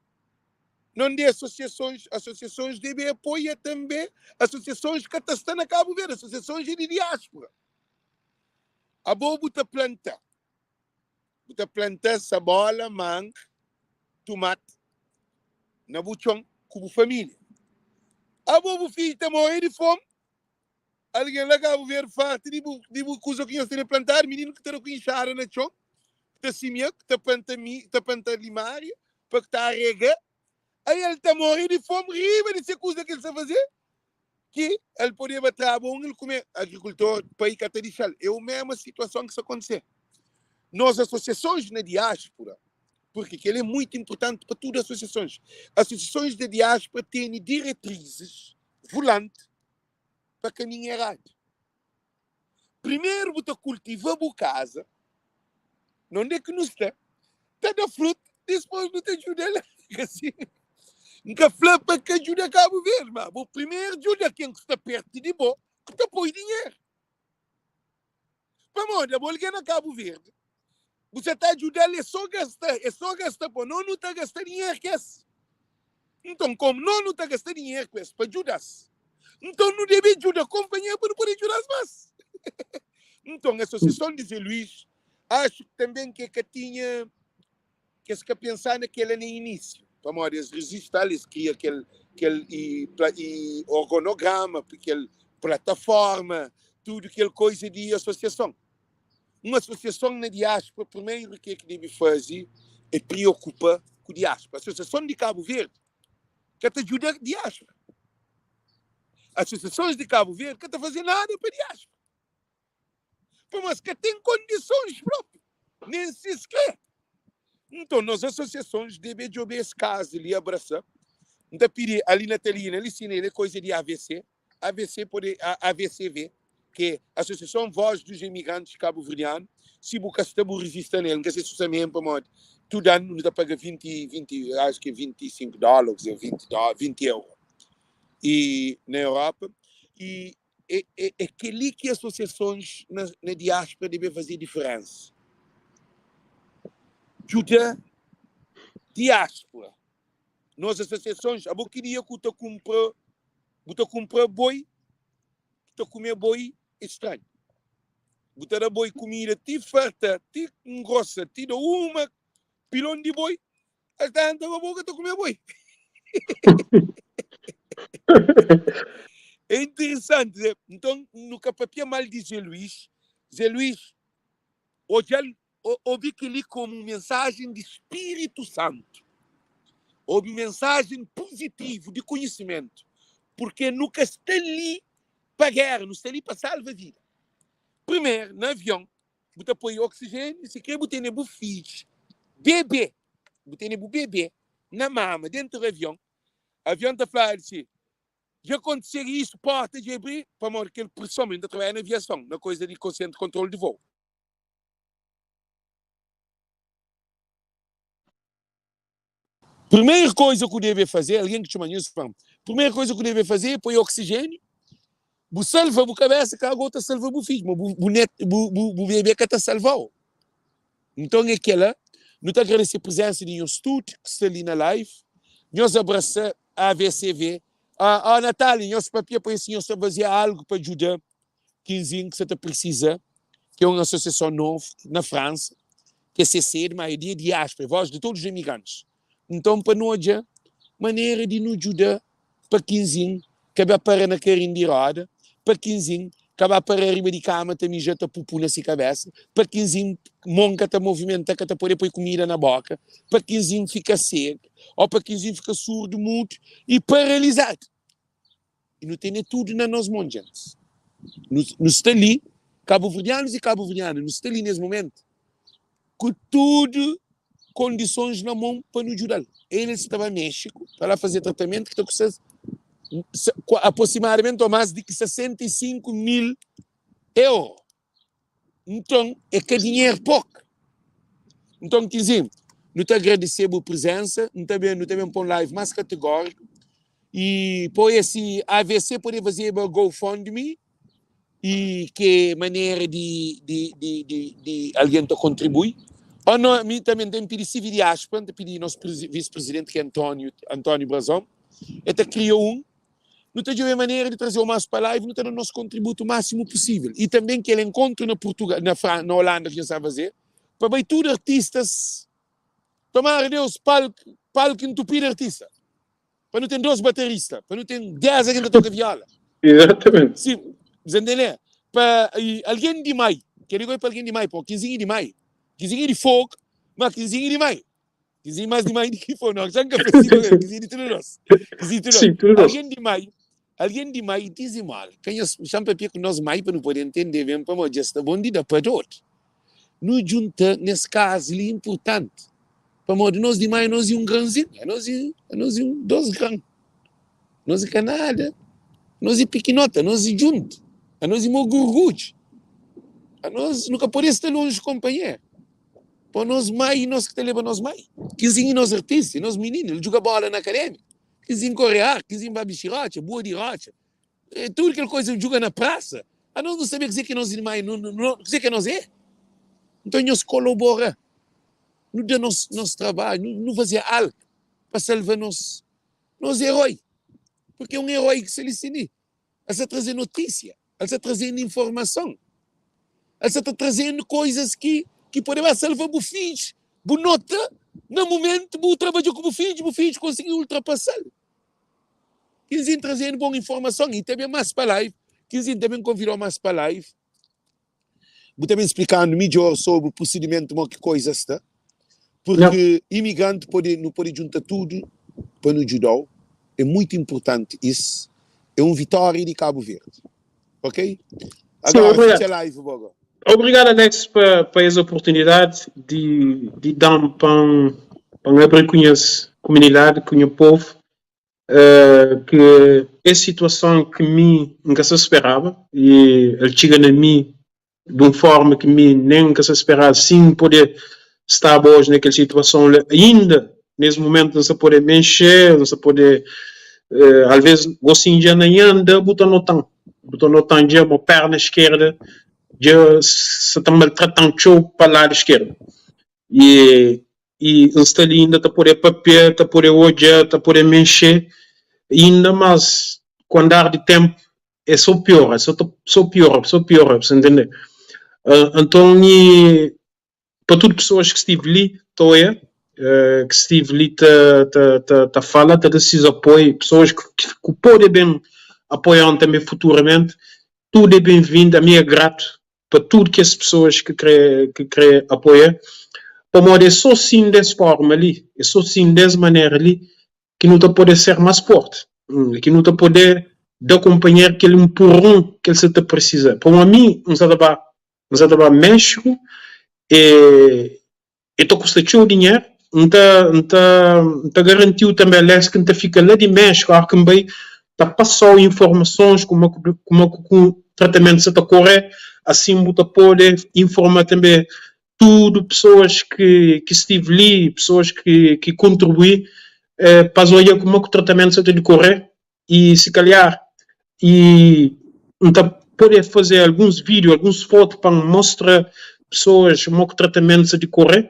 non di asosiasons, asosiasons debe apoia tanbe asosiasons ka ta sta na Kabu Verdi, asosiasons é di diaspora. Abo bu ta planta, bu ta planta sabola, manga, tumati na bu txon ku bu familia. Abo bu fidju ta more di fomi, Algen la Kabu Verdi farta di bu di bu kuza ki nhos tene plantadu, mininu ki ta da ku inxada na txon, ki ta simia, ki ta planta mi, ta planta limaria pa ki ta arega, ai el ta more di fomi riba di se kuza ki el sta faze, ki el podeba traba un el kume. Agrikultor pai ka ta dixal. É o mesma situason ki sta kontise nos asosiasons na diaspura, purki kel é muitu inpurtanti pa tudu asosiasons. Asosiasons di diaspura tene diretrizis vulanti pa kaminhu eradu. Primeru bu ta kultiva bu kaza, na unde ki nu sta, ta da frutu, dispos nu ta djuda la. Ka si? N ka fla pa ka djuda Kabu Verdi, ma bo primeru djuda ken ku sta pertu di bo, ku ta poi dinheru. Pamodi abo algen na Kabu Verdi, bu sa ta djuda-l, é so gasta, é so gasta po. No nu ta gasta dinheru ku es. Nton, komu no nu ta gasta dinheru ku es pa djuda-s, nton nu debe djuda konpanheru pa nu pode djuda-s más. Nton, Asosiason di Zé Luís, axu tanben ki e ka tinha, ki es ka pensá na kel-la na inísiu, pamodi es rezista-l, es kria kel, kel i, i orgonograma, kel plataforma, tudu kel koiza di asosiason. Un asosiason na diáspora, primeru ke ki debe faze é priokupa ku diáspora. Asosiason di Kabu Verdi ka ta djuda diáspora. Asosiasons di Kabu Verdi ka ta faze nada pa diáspora. Pamodi es ka ten kondisons propi, nen si es kre. Nton, nos asosiasons debe djobe es kazu li, abrasa. N ta pidi ali Natalina, li sina el é koiza di AVC, AVC pode, AVCV, ki é Asosiason Voz dos Emigrantes Kabuverdianu, si bu ka sta bu rizista nel, N ka se si bu sta mesmu pamodi tudu anu nu ta paga 20, 20, acho ki é 25 dólares ou 20 dó, 20 euro e na Europa e é, é, é kel-li ki asosiasons na, na diáspora debe faze diferensa. Djuda diáspora. Nos asosiasons, abo ki dia ku ta kunpra, bu ta kunpra boi, bu ta kume boi é stranhu. Bu ta da boi kumida ti farta, ti ngrosa, ti da uma pilon di boi, el ta entra pa boka ta kume boi. É interesanti, né? Nton, nu ka papia mal di Zé Luís. Zé Luís odja-l, obi kel-li komu un mensajen di Spiritu Santu. Obi un mensajen puzitivu di konhisimentu, purke nu ka sta li pa géra, nu sta li pa salva vida. Primeru, na avion, bu ta poi oksijéniu, si kre bu tene bu fidju bebé, bu tene bu bebé na mama dentu di avion, avion ta fladu si, Dja kontise isu, porta dja abri, pamodi kel preson, mi N ta trabadja na aviason, na koiza di konsentru kontrolu di vou. Primeru koiza ku debe faze, algen ki txoma nhos fla-m, primeru koiza ku debe faze é poi oksijéniu. Bu salva bu kabesa ka ago ta salva bu fidju, ma bu bu net bu bu bu bebe ka ta salvau. Nton é kela, nu ta agradese prezensa di nhos tudu ki sta li na live. Nhos abrasa AVCV. Ah, oh Natália, nhos papia pa si nhos ta fazia algu pa djuda Kinzin ki sa ta prisiza, ki é un asosiason novu na Fransa, ki é CCD, ma é di diáspora, é voz de todos os imigrantes. Nton pa nu odja manera di nu djuda pa Kinzin ka ba para na karin di roda, pa Kinzin ka ba para riba di kama ta mija ta pupu na si kabesa, pa Kinzin mon ka ta movimenta ka ta pode poi kumida na boka, pa Kinzin fika segu o pa Kinzin fika surdu, mudu i paralizadu. I nu tene tudu na nos mon, djentis. Nu, nu sta li, kabuverdianus i kabuverdianas, nu sta li nes mumentu ku tudu kondisons na mon pa nu djuda-l. El sta ba Méxiku pa la faze tratamentu ki ta kusta aproximadamenti o más di ki 65 mil euro. Nton, é ka dinheru poku. Nton, Kinzinho, nu ta agradese bu prezensa. Nu ta ben, nu ta ben pô un live más kategóriku i pô esi AVC pode fazeba GoFundMe i ke manera di di di di di algen ta kontribui. Ó no, mi tanbe N ten pidi Sivi di Aspa, N ta pidi nos visi-prizidenti ki é António, António Brazão, el ta kria un Nu ta djobe manera di traze-u más pa live, nu ta da nos kontributu másimu pusível. I tanben kel enkontru na Purtugal, na Fran, na Holanda ki nhos sta faze, pa bai tudu artistas, tomara Deus palku, palku entupidu artista, pa nu ten dos baterista, pa nu ten 10 algen ta toka viola. Exatamente. Si, bu sa ntende? Pa i algen di mai, kel-li goi pa algen di mai, po, kinzinhi di mai, kinzinhi di fogu, ma kinzinhi di mai. Kizinho mais di mai di ki foi nós. Já nunca fez assim, kizinho de tudo nós. Kizinho de tudo Sim, tudo nós. Alguém de mai, alguém de mai dizimol. Quem es chama papia com nós mai para não poder entender bem para nós está bom de dar para outro. Nu junta nesse caso ali importante. Para modo nós de mai nós é um grãozinho, nós é nós é um dois grãos. Nós é canada, nós é pequenota, nós é junto. A nós é mogurgude. A nós nunca pode estar longe companheiro. Pa nos mai i nos ki ta leba nos mai. Kinzinho i nos artista, i nos mininu, el djuga bola na akademia. Kinzinho kore ar, kinzinho ba bixi rotxa, bua di rotxa. E tudu kel koisa, djuga na prasa. Anos nu sabe kuzê ki nos mai, nu, nu, nu, kuzê ki nos é. Nton nhos kolabora, nu da nos, nos trabadju, nu, nu faze algu pa salva nos, nos eroi. Purke un eroi ki sta li si li. El sta traze notísia, el sta trazendo informason, el sta ta trazendo coisas ki ki pode ba salva bu fidju. Bu nota na momento bu trabadja ku bu fidju, bu fidju konsigi ultrapasal. Kinzin trazendo bon informason i ta ben mas pa live, Kinzin ta ben konvidau mas pa live. Bu ta ben splikanu midjor sobri prosidimentu mo ki koisa sta, purki imigranti pode, nu pode djunta tudu pa nu djudau, é muitu inpurtanti is, é un vitória di Kabu Verdi, ok? Sim, Agora obrigado. fitxa live bo go. Obrigado, Alex, pa, pa es oportunidade di, di dam pa N, pa N abri ku nhas kumunidade, ku nha povu, uh, ki es situason ki mi N ka sa speraba i el txiga na mi di un forma ki mi nen N ka sa speraba si N pode staba oji na kel situason la inda nes mumentu N sa pode mexe N sa pode uh, alvez gosin dja na nhanda bu ta notan bu ta notan dja mo perna eskerda dja sa ta maltratan txeu pa ladu eskerdu I i N sta li inda ta pode papia, ta pode odja, ta pode mexe inda, mas ku andar di tenpu é so piora, so ta so piora, so piora, bu sta ntende? Anton i pa tudu pesoas ki stive li ta oia, ki stive li ta ta ta ta fala, ta da ses apoiu, pesoas ki ku pode ben apoia-m tanbe futuramenti, tudu é ben-vindu, ami é gratu pa tudu kes pesoas ki kre ki kre apoia, pamodi é so sin des forma li, é so sin des manera li ki nu ta pode ser mas forti, ki nu ta pode da kunpanheru kel inpurron ki el sa ta prisiza. Pamodi ami N sa ta ba N sa ta ba Méxiku e E ta kusta txeu dinheru. N ta, N ta, N ta garanti-u tanbe, Alex, ki N ta fika la di Méxiku óras ki N bai ta pasa-u informasons kuma ku, kuma ku ku tratamentu sa ta kore. Asin bu ta pode informa tanbe tudu pesoas ki, ki stive li, pesoas ki, ki kontribui pa es odja kuma ku tratamentu sa ta dikore. I si kalhar, i. N ta pode faze alguns vídeo, alguns fotu pa N mostra pesoas mo ki tratamentu sa dikore,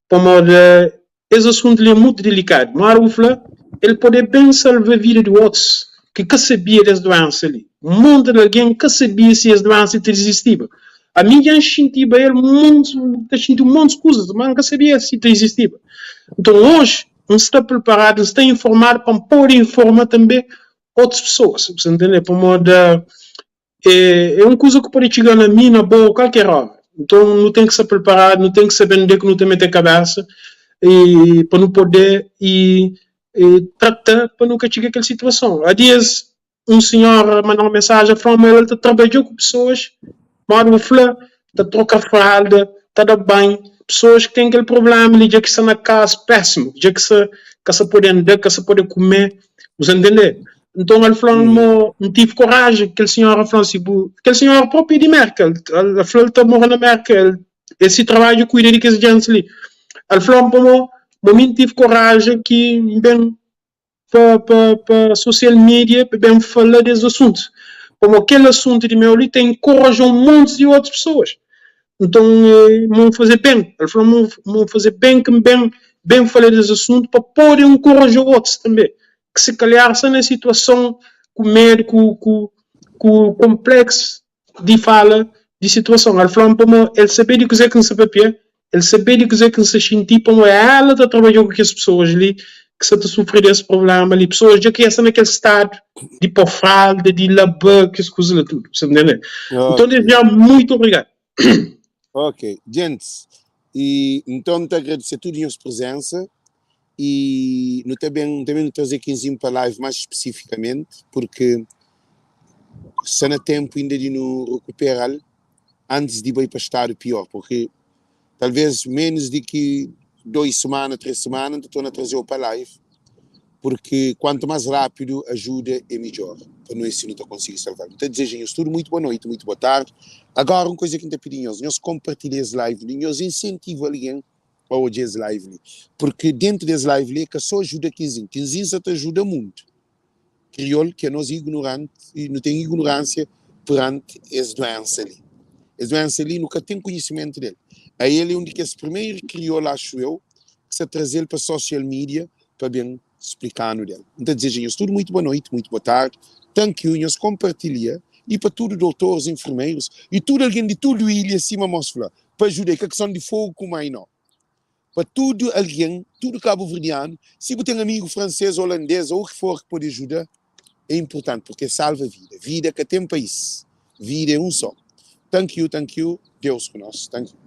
pamodi es asuntu li é mutu dilikadu. Mora bu fla, el pode ben salva vida di otus ki ka sabia des duensa li. Un monti di algen ka sabia si es duensa ta izistiba. Ami dja N xintiba el montis, ta xinti un montis kuzas, ma N ka sabia si ta izistiba. Nton oji N sta priparadu, N sta informadu pa N pode informa tanbe otus pesoas. Bu sta ntende? Pamodi é é un kuza ki pode txiga na mi, na bo, kalker óra. Nton nu ten ki sta priparadu, nu ten ki sabe nde ki nu ta mete kabésa i pa nu pode i trata pa nu ka txiga kel situason. Há dias un sinhora manda un mensajen fla-m ma el ta trabadja ku pesoas, modi bu fla, ta troka fralda, ta da banhu, pesoas ki ten kel prubléma li dja ki sta na kazu pésimu, dja ki sta ka sta pode anda, ka sta pode kume, bu sta ntende? Nton el fla-m mo N tive koraji, kel sinhora fla-m si bu, kel sinhora propi é di Merka, el fla el ta mora na Merka, el el si trabadju kuida di kes jentis li. El fla-m pamo mo mi N tive koraji ki N ben pa pa pa social media pa ben fala des asuntu, pamo kel asuntu di meu li ta enkoraja un monti di otus pesoas. Nton mo N faze ben, el fla mo N faze ben ki N ben ben fala des asuntu pa pode enkoraja otus tanbe. Ki si kalhar sta na situason ku medu ku ku ku konpleksu di fala di situason. El fla-m pamo el sabe di kuzê ki N sta papia, el sabe di kuzê ki N sta xinti pamo ela ta trabadja ku kes pesoas li ki sta ta sufri des prubléma li. Pesoas dja ki es sta na kel stadu di po fralda, di laba, kes kuza la tudu. Sa ntende? Nton Ok. desdi já muitu obrigadu. Ok, djentis, i nton N ta agradise tudu nhos prezensa i nu ta ben ta ben traze Quinzinho pa live mais spesifikamenti porque sta na tempu inda di nu rekuperal antis di bai pa stadu pior porque talvez menos di ki 2 semana 3 semana N ta torna trazeu pa live porque kuantu mais rapidu ajuda é midjor pa nu si nu ta konsigi salval. N ta dizeja nhos tudu muitu boa noiti muitu boa tardi agora un kuza ki N ta pidi nhos nhos konpartilha es live li nhos insentiva algen pa odja es live li porque dentu des live li é ka so ajuda Quinzin, Quinzin sa ta ajuda mundu kriol ki anos ignorante nu ten ignoransia perante es duensa li es duensa li nu ka ten konhisimentu del a el é un di kes primeru kriol axu eu ki sa trazel pa social media pa ben splikanu del N ta dizeja nhos tudu muitu boa noiti muitu boa tardi thank you nhos konpartilia i pa tudu doutores enfermeiros i tudu algen di tudu ilha sima mos fla pa ajuda é ka kison di fogu ku mai no pa tudu algen tudu kabuverdianu si bu ten amigu fransês olandês ou o ki for ki pode ajuda é inpurtanti purke salva vida vida ka ten país vida é un só thank you thank you Deus ku nos thank you.